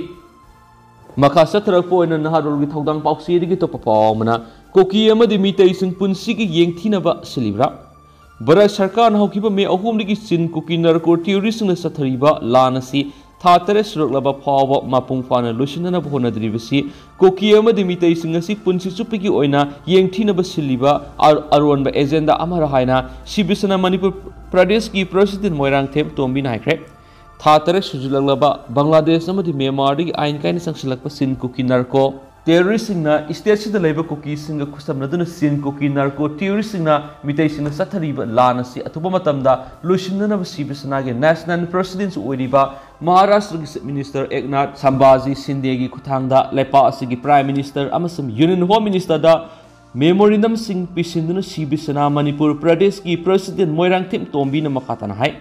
ꯃꯈꯥ ꯆꯠꯊꯔꯛꯄ ꯑꯣꯏꯅ ꯅꯍꯥꯔꯣꯜꯒꯤ ꯊꯧꯗꯥꯡ ꯄꯥꯎꯆꯦꯗꯒꯤ ꯑꯇꯣꯞꯄ ꯄꯥꯎ ꯑꯃꯅ, ꯀꯨꯀꯤ ꯑꯃꯗꯤ ꯃꯤꯇꯩꯁꯤꯡ ꯄꯨꯟꯁꯤꯒꯤ ꯌꯦꯡꯊꯤꯅꯕ ꯁꯤꯜꯂꯤꯕ꯭ꯔꯥ? ꯚꯥꯔꯠ ꯁꯔꯀꯥꯔꯅ ꯍꯧꯈꯤꯕ ꯃꯦ ꯑꯍꯨꯝꯗꯒꯤ ꯆꯤꯟ ꯀꯨꯀꯤ narco terroristꯁꯤꯡꯅ ꯆꯠꯊꯔꯤꯕ ꯂꯥꯟ ꯑꯁꯤ ꯊꯥ ꯇꯔꯦꯠ ꯁꯨꯔꯛꯂꯕ ꯐꯥꯎꯕ ꯃꯄꯨꯡ ꯐꯥꯅ ꯂꯣꯏꯁꯤꯟꯅꯅꯕ ꯍꯣꯠꯅꯗ꯭ꯔꯤꯕꯁꯤ ꯀꯨꯀꯤ ꯑꯃꯗꯤ ꯃꯤꯇꯩꯁꯤꯡ ꯑꯁꯤ ꯄꯨꯟꯁꯤ ꯆꯨꯞꯄꯒꯤ ꯑꯣꯏꯅ ꯌꯦꯡꯊꯤꯅꯕ ꯁꯤꯜꯂꯤꯕ ꯑ-, ꯑꯔꯣꯟꯕ ꯑꯦꯖꯦꯟꯗꯥ ꯑꯃꯔ ꯍꯥꯏꯅ ꯁꯤꯕꯤꯁꯦꯅꯥ ꯃꯅꯤꯄꯨꯔ ꯄ꯭ꯔꯗꯦꯁꯀꯤ ꯄ꯭ꯔꯁꯤꯗꯦꯟ ꯃꯣꯏꯔꯥꯡꯊꯦꯝ ꯇꯣꯝꯕꯤꯅ ꯍꯥꯏꯈ꯭ꯔꯦ꯫ ꯊꯥ ꯇꯔꯦꯠ ꯁꯨꯖꯤꯜꯂꯛꯂꯕ ꯕꯪꯒ꯭ꯂꯥꯗꯦꯁ ꯑꯃꯗꯤ ꯃ꯭ꯌꯥꯟꯃꯥꯔꯗꯒꯤ ꯑꯥꯏꯟ ꯀꯥꯏꯅ ꯆꯪꯁꯤꯜꯂꯛꯄ ꯁꯤꯟ ꯀꯨꯀꯤ ꯅꯥꯔꯀꯣ ꯇꯦꯔꯣꯔꯤꯁꯁꯤꯡꯅ ꯁ꯭ꯇꯦꯠꯁꯤꯗ ꯂꯩꯕ ꯀꯨꯀꯤꯁꯤꯡꯒ ꯈꯨꯠꯁꯝꯅꯗꯨꯅ ꯁꯤꯟ ꯀꯨꯀꯤ ꯅꯥꯔꯀꯣ ꯇꯦꯔꯣꯔꯤꯁꯁꯤꯡꯅ ꯃꯤꯇꯩꯁꯤꯡꯅ ꯆꯠꯊꯔꯤꯕ ꯂꯥꯟ ꯑꯁꯤ ꯑꯊꯨꯕ ꯃꯇꯝꯗ ꯂꯣꯏꯁꯤꯟꯅꯅꯕ ꯁꯤꯕ ꯁꯦꯅꯥꯒꯤ ꯅꯦꯁꯅꯦꯜ ꯄ꯭ꯔꯁꯤꯗꯦꯟꯁꯨ ꯑꯣꯏꯔꯤꯕ ꯃꯍꯥꯔꯥꯁꯇ꯭ꯔꯒꯤ ꯆꯤꯐ ꯃꯤꯅꯤꯁꯇꯔ ꯑꯦꯛꯅꯥꯊ ꯁꯝꯕꯥꯖꯤ ꯁꯤꯟꯗꯦꯒꯤ ꯈꯨꯠꯊꯥꯡꯗ ꯂꯩꯄꯥꯛ ꯑꯁꯤꯒꯤ ꯄ꯭ꯔꯥꯏꯝ ꯃꯤꯅꯤꯁꯇꯔ ꯑꯃꯁꯨꯡ ꯌꯨꯅꯤꯌꯟ ꯍꯣꯝ ꯃꯤꯅꯤꯁꯇꯔꯗ ꯃꯦꯃꯣꯔꯦꯟꯗꯝꯁꯤꯡ ꯄꯤꯁꯤꯟꯗꯨꯅ ꯁꯤꯕ ꯁꯦꯅꯥ ꯃꯅꯤꯄꯨꯔ ꯄ꯭ꯔꯗꯦꯁꯀꯤ ꯄ꯭ꯔꯁꯤꯗꯦꯟ ꯃꯣꯏꯔꯥꯡꯊꯦꯝ ꯇꯣꯝꯕꯤꯅ ꯃꯈꯥ ꯇꯥꯅ ꯍꯥꯏ,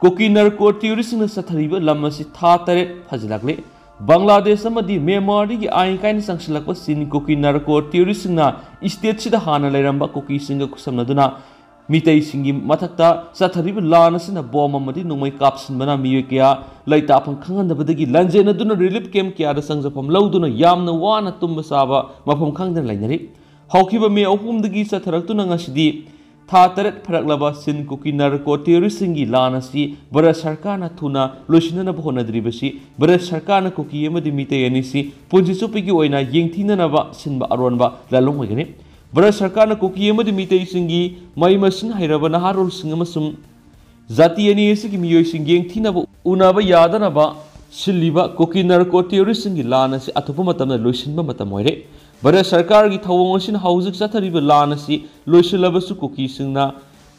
ꯀꯨꯀꯤ ꯅꯥꯔꯀꯣ ꯇꯦꯔꯣꯔꯤꯁꯁꯤꯡꯅ ꯆꯠꯊꯔꯤꯕ ꯂꯝ ꯑꯁꯤ ꯊꯥ ꯇꯔꯦꯠ ꯐꯥꯖꯤꯜꯂꯛꯂꯦ꯫ ꯕꯪꯒ꯭ꯂꯥꯗꯦꯁ ꯑꯃꯗꯤ ꯃ꯭ꯌꯥꯟꯃꯥꯔꯗꯒꯤ ꯑꯥꯏꯟ ꯀꯥꯏꯅ ꯆꯪꯁꯤꯜꯂꯛꯄ ꯁꯤꯟ ꯀꯨꯀꯤ ꯅꯥꯔꯀꯣ ꯇꯦꯔꯣꯔꯤꯁꯁꯤꯡꯅ ꯁ꯭ꯇꯦꯠꯁꯤꯗ ꯍꯥꯟꯅ ꯂꯩꯔꯝꯕ ꯀꯨꯀꯤꯁꯤꯡꯒ ꯈꯨꯠꯁꯝꯅꯗꯨꯅ ꯃꯤꯇꯩꯁꯤꯡꯒꯤ ꯃꯊꯛꯇ ꯆꯠꯊꯔꯤꯕ ꯂꯥꯟ ꯑꯁꯤꯅ ꯕꯣꯝ ꯑꯃꯗꯤ ꯅꯣꯡꯃꯩ ꯀꯥꯞꯁꯤꯟꯕꯅ ꯃꯤꯑꯣꯏ ꯀꯌꯥ ꯂꯩꯇꯥꯐꯝ ꯈꯪꯍꯟꯗꯕꯗꯒꯤ ꯂꯥꯟꯖꯦꯟꯅꯗꯨꯅ ꯔꯤꯂꯤꯐ ꯀꯦꯝꯞ ꯀꯌꯥꯗ ꯆꯪꯖꯐꯝ ꯂꯧꯗꯨꯅ ꯌꯥꯝꯅ ꯋꯥꯅ ꯇꯨꯝꯕ ꯆꯥꯕ ꯃꯐꯝ ꯈꯪꯗꯅ ꯂꯩꯅꯔꯤ꯫ ꯍꯧꯈꯤꯕ ꯃꯦ ꯑꯍꯨꯝꯗꯒꯤ ꯆꯠꯊꯔꯛꯇꯨꯅ ꯉꯁꯤꯗꯤ ꯊꯥ ꯇꯔꯦꯠ ꯐꯥꯔꯛꯂꯕ ꯁꯤꯟ ꯀꯨꯀꯤ ꯅꯥꯔꯀꯣ ꯇꯦꯔꯣꯔꯤꯁꯁꯤꯡꯒꯤ ꯂꯥꯟ ꯑꯁꯤ ꯚꯥꯔꯠ ꯁꯔꯀꯥꯔꯅ ꯊꯨꯅ ꯂꯣꯏꯁꯤꯟꯅꯅꯕ ꯍꯣꯠꯅꯗ꯭ꯔꯤꯕꯁꯤ ꯚꯥꯔꯠ ꯁꯔꯀꯥꯔꯅ ꯀꯨꯀꯤ ꯑꯃꯗꯤ ꯃꯤꯇꯩ ꯑꯅꯤꯁꯤ ꯄꯨꯟꯁꯤ ꯆꯨꯞꯄꯒꯤ ꯑꯣꯏꯅ ꯌꯦꯡꯊꯤꯅꯅꯕ ꯁꯤꯟꯕ ꯑꯔꯣꯟꯕ ꯂꯥꯂꯣꯡ ꯑꯣꯏꯒꯅꯤ꯫ ꯚꯥꯔꯠ ꯁꯔꯀꯥꯔꯅ ꯀꯨꯀꯤ ꯑꯃꯗꯤ ꯃꯤꯇꯩꯁꯤꯡꯒꯤ ꯃꯍꯩ ꯃꯁꯤꯡ ꯍꯩꯔꯕ ꯅꯍꯥꯔꯣꯜꯁꯤꯡ ꯑꯃꯁꯨꯡ ꯖꯥꯇꯤ ꯑꯅꯤ ꯑꯁꯤꯒꯤ ꯃꯤꯑꯣꯏꯁꯤꯡ ꯌꯦꯡꯊꯤꯅꯕ ꯎꯅꯕ ꯌꯥꯗꯅꯕ ꯁꯤꯜꯂꯤꯕ ꯀꯨꯀꯤ ꯅꯥꯔꯀꯣ ꯇꯦꯔꯣꯔꯤꯁꯁꯤꯡꯒꯤ ꯂꯥꯟ ꯑꯁꯤ ꯑꯊꯨꯕ ꯃꯇꯝꯗ ꯂꯣꯏꯁꯤꯟꯕ ꯃꯇꯝ ꯑꯣꯏꯔꯦ꯫ ꯚꯥꯔꯠ ꯁꯔꯀꯥꯔꯒꯤ ꯊꯧꯑꯣꯡ ꯑꯁꯤꯅ ꯍꯧꯖꯤꯛ ꯆꯠꯊꯔꯤꯕ ꯂꯥꯟ ꯑꯁꯤ ꯂꯣꯏꯁꯤꯜꯂꯕꯁꯨ ꯀꯨꯀꯤꯁꯤꯡꯅ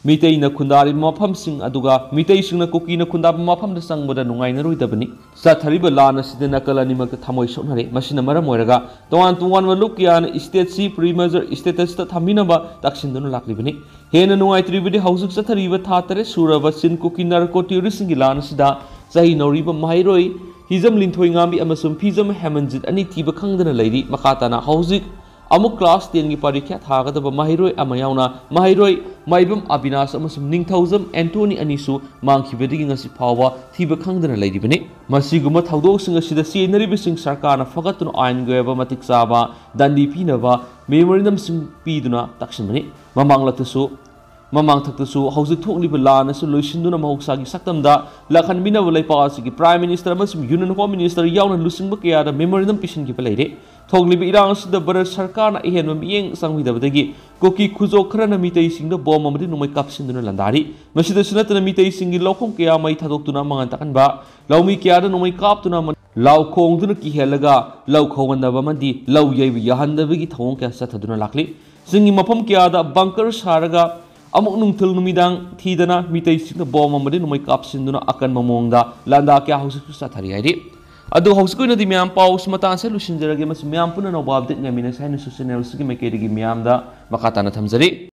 ꯃꯤꯇꯩꯅ ꯈꯨꯟꯗꯥꯔꯤꯕ ꯃꯐꯝꯁꯤꯡ ꯑꯗꯨꯒ ꯃꯤꯇꯩꯁꯤꯡꯅ ꯀꯨꯀꯤꯅ ꯈꯨꯟꯗꯥꯕ ꯃꯐꯝꯗ ꯆꯪꯕꯗ ꯅꯨꯡꯉꯥꯏꯅꯔꯣꯏꯗꯕꯅꯤ꯫ ꯆꯠꯊꯔꯤꯕ ꯂꯥꯟ ꯑꯁꯤꯗ ꯅꯥꯀꯜ ꯑꯅꯤꯃꯛꯇ ꯊꯃꯣꯏ ꯁꯣꯛꯅꯔꯦ꯫ ꯃꯁꯤꯅ ꯃꯔꯝ ꯑꯣꯏꯔꯒ ꯇꯣꯉꯥꯟ ꯇꯣꯉꯥꯟꯕ ꯂꯨꯞ ꯀꯌꯥꯅ ꯁ꯭ꯇꯦꯠꯁꯤ ꯄ꯭ꯔꯤ ꯃꯔꯖꯔ ꯁ꯭ꯇꯦꯇꯁꯇ ꯊꯝꯕꯤꯅꯕ ꯇꯛꯁꯤꯟꯗꯨꯅ ꯂꯥꯛꯂꯤꯕꯅꯤ꯫ ꯍꯦꯟꯅ ꯅꯨꯡꯉꯥꯏꯇ꯭ꯔꯤꯕꯗꯤ ꯍꯧꯖꯤꯛ ꯆꯠꯊꯔꯤꯕ ꯊꯥ ꯇꯔꯦꯠ ꯁꯨꯔꯕ ꯁꯤꯟ ꯀꯨꯀꯤ ꯅꯥꯔꯀꯣ ꯇꯦꯔꯣꯔꯤꯁꯁꯤꯡꯒꯤ ꯂꯥꯟ ꯑꯁꯤꯗ ꯆꯍꯤ ꯅꯧꯔꯤꯕ ꯃꯍꯩꯔꯣꯏ ꯍꯤꯖꯝ ꯂꯤꯟꯊꯣꯏꯉꯥꯝꯕꯤ ꯑꯃꯁꯨꯡ ꯐꯤꯖꯝ ꯍꯦꯃꯟꯖꯤꯠ ꯑꯅꯤ ꯊꯤꯕ ꯈꯪꯗꯅ ꯂꯩꯔꯤ꯫ ꯃꯈꯥ ꯇꯥꯅ ꯍꯧꯖꯤꯛ ꯑꯃꯨꯛ ꯀ꯭ꯂꯥꯁ ꯇꯦꯟꯒꯤ ꯄꯔꯤꯈ꯭ꯌꯥ ꯊꯥꯒꯗꯕ ꯃꯍꯩꯔꯣꯏ ꯑꯃ ꯌꯥꯎꯅ ꯃꯍꯩꯔꯣꯏ ꯃꯥꯏꯕꯝ ꯑꯕꯤꯅꯥꯁ ꯑꯃꯁꯨꯡ ꯅꯤꯡꯊꯧꯖꯝ ꯑꯦꯟꯊꯣꯅꯤ ꯑꯅꯤꯁꯨ ꯃꯥꯡꯈꯤꯕꯗꯒꯤ ꯉꯁꯤ ꯐꯥꯎꯕ ꯊꯤꯕ ꯈꯪꯗꯅ ꯂꯩꯔꯤꯕꯅꯤ꯫ ꯃꯁꯤꯒꯨꯝꯕ ꯊꯧꯗꯣꯛꯁꯤꯡ ꯑꯁꯤꯗ ꯆꯦꯟꯅꯔꯤꯕꯁꯤꯡ ꯁꯔꯀꯥꯔꯅ ꯐꯒꯠꯇꯨꯅ ꯑꯥꯏꯟꯒꯤ ꯑꯣꯏꯕ ꯃꯇꯤꯛ ꯆꯥꯕ ꯗꯟꯗꯤ ꯄꯤꯅꯕ ꯃꯦꯃꯣꯔꯦꯟꯗꯝꯁꯤꯡ ꯄꯤꯗꯨꯅ ꯇꯛꯁꯤꯟꯕꯅꯤ꯫ ꯃꯃꯥꯡꯂꯛꯇꯁꯨ ꯃꯃꯥꯡꯊꯛꯇꯁꯨ ꯍꯧꯖꯤꯛ ꯊꯣꯛꯂꯤꯕ ꯂꯥꯟ ꯑꯁꯤ ꯂꯣꯏꯁꯤꯟꯗꯨꯅ ꯃꯍꯧꯁꯥꯒꯤ ꯁꯛꯇꯝꯗ ꯂꯥꯛꯍꯟꯕꯤꯅꯕ ꯂꯩꯄꯥꯛ ꯑꯁꯤꯒꯤ Prime Minister ꯑꯃꯁꯨꯡ Union Home Minister ꯌꯥꯎꯅ ꯂꯨꯆꯤꯡꯕ ꯀꯌꯥꯗ memorandum ꯄꯤꯁꯤꯟꯈꯤꯕ ꯂꯩꯔꯦ꯫ ꯊꯣꯛꯂꯤꯕ ꯏꯔꯥꯡ ꯑꯁꯤꯗ ꯚꯥꯔꯠ ꯁꯔꯀꯥꯔꯅ ꯑꯍꯦꯟꯕ ꯃꯤꯠꯌꯦꯡ ꯆꯪꯕꯤꯗꯕꯗꯒꯤ ꯀꯨꯀꯤ ꯈꯨꯖꯣ ꯈꯔꯅ ꯃꯤꯇꯩꯁꯤꯡꯗ ꯕꯣꯝ ꯑꯃꯗꯤ ꯅꯣꯡꯃꯩ ꯀꯥꯞꯁꯤꯟꯗꯨꯅ ꯂꯥꯟꯗꯥꯔꯤ꯫ ꯃꯁꯤꯗꯁꯨ ꯅꯠꯇꯅ ꯃꯤꯇꯩꯁꯤꯡꯒꯤ ꯂꯧꯐꯝ ꯀꯌꯥ ꯃꯩ ꯊꯥꯗꯣꯛꯇꯨꯅ ꯃꯉꯥꯜ ꯇꯥꯛꯍꯟꯕ, ꯂꯧꯃꯤ ꯀꯌꯥꯗ ꯅꯣꯡꯃꯩ ꯀꯥꯞꯇꯨꯅ ꯂꯥꯎ ꯈꯣꯡꯗꯨꯅ ꯀꯤꯍꯜꯂꯒ ꯂꯧ ꯈꯧꯍꯟꯗꯕ ꯑꯃꯗꯤ ꯂꯧ ꯌꯩꯕ ꯌꯥꯍꯟꯗꯕꯒꯤ ꯊꯧꯑꯣꯡ ꯀꯌꯥ ꯆꯠꯊꯗꯨꯅ ꯂꯥꯛꯂꯤ꯫ ꯆꯤꯡꯒꯤ ꯃꯐꯝ ꯀꯌꯥꯗ bunker ꯁꯥꯔꯒ ꯑꯃꯨꯛ ꯅꯨꯡꯊꯤꯜ ꯅꯨꯃꯤꯗꯥꯡ ꯊꯤꯗꯅ ꯃꯤꯇꯩꯁꯤꯡꯗ ꯕꯣꯝ ꯑꯃꯗꯤ ꯅꯣꯡꯃꯩ ꯀꯥꯞꯁꯤꯟꯗꯨꯅ ꯑꯀꯟꯕ ꯃꯑꯣꯡꯗ ꯂꯥꯟꯗꯥ ꯀꯌꯥ ꯍꯧꯖꯤꯛꯁꯨ ꯆꯠꯊꯔꯤ ꯍꯥꯏꯔꯤ꯫ ꯑꯗꯨ ꯍꯧꯖꯤꯛꯀꯤ ꯑꯣꯏꯅꯗꯤ ꯃꯌꯥꯝ ꯄꯥꯎꯁꯤ ꯃꯇꯥꯡꯁꯦ ꯂꯣꯏꯁꯤꯟꯖꯔꯒꯦ, ꯃꯁꯤ ꯃꯌꯥꯝ ꯄꯨꯟꯅ ꯅꯧꯕ update ꯉꯥꯏꯃꯤꯟꯅꯁꯤ ꯍꯥꯏꯅꯁꯨ channel ꯑꯁꯤꯒꯤ ꯃꯥꯏꯀꯩꯗꯒꯤ ꯃꯌꯥꯝꯗ ꯃꯈꯥ ꯇꯥꯅ ꯊꯝꯖꯔꯤ꯫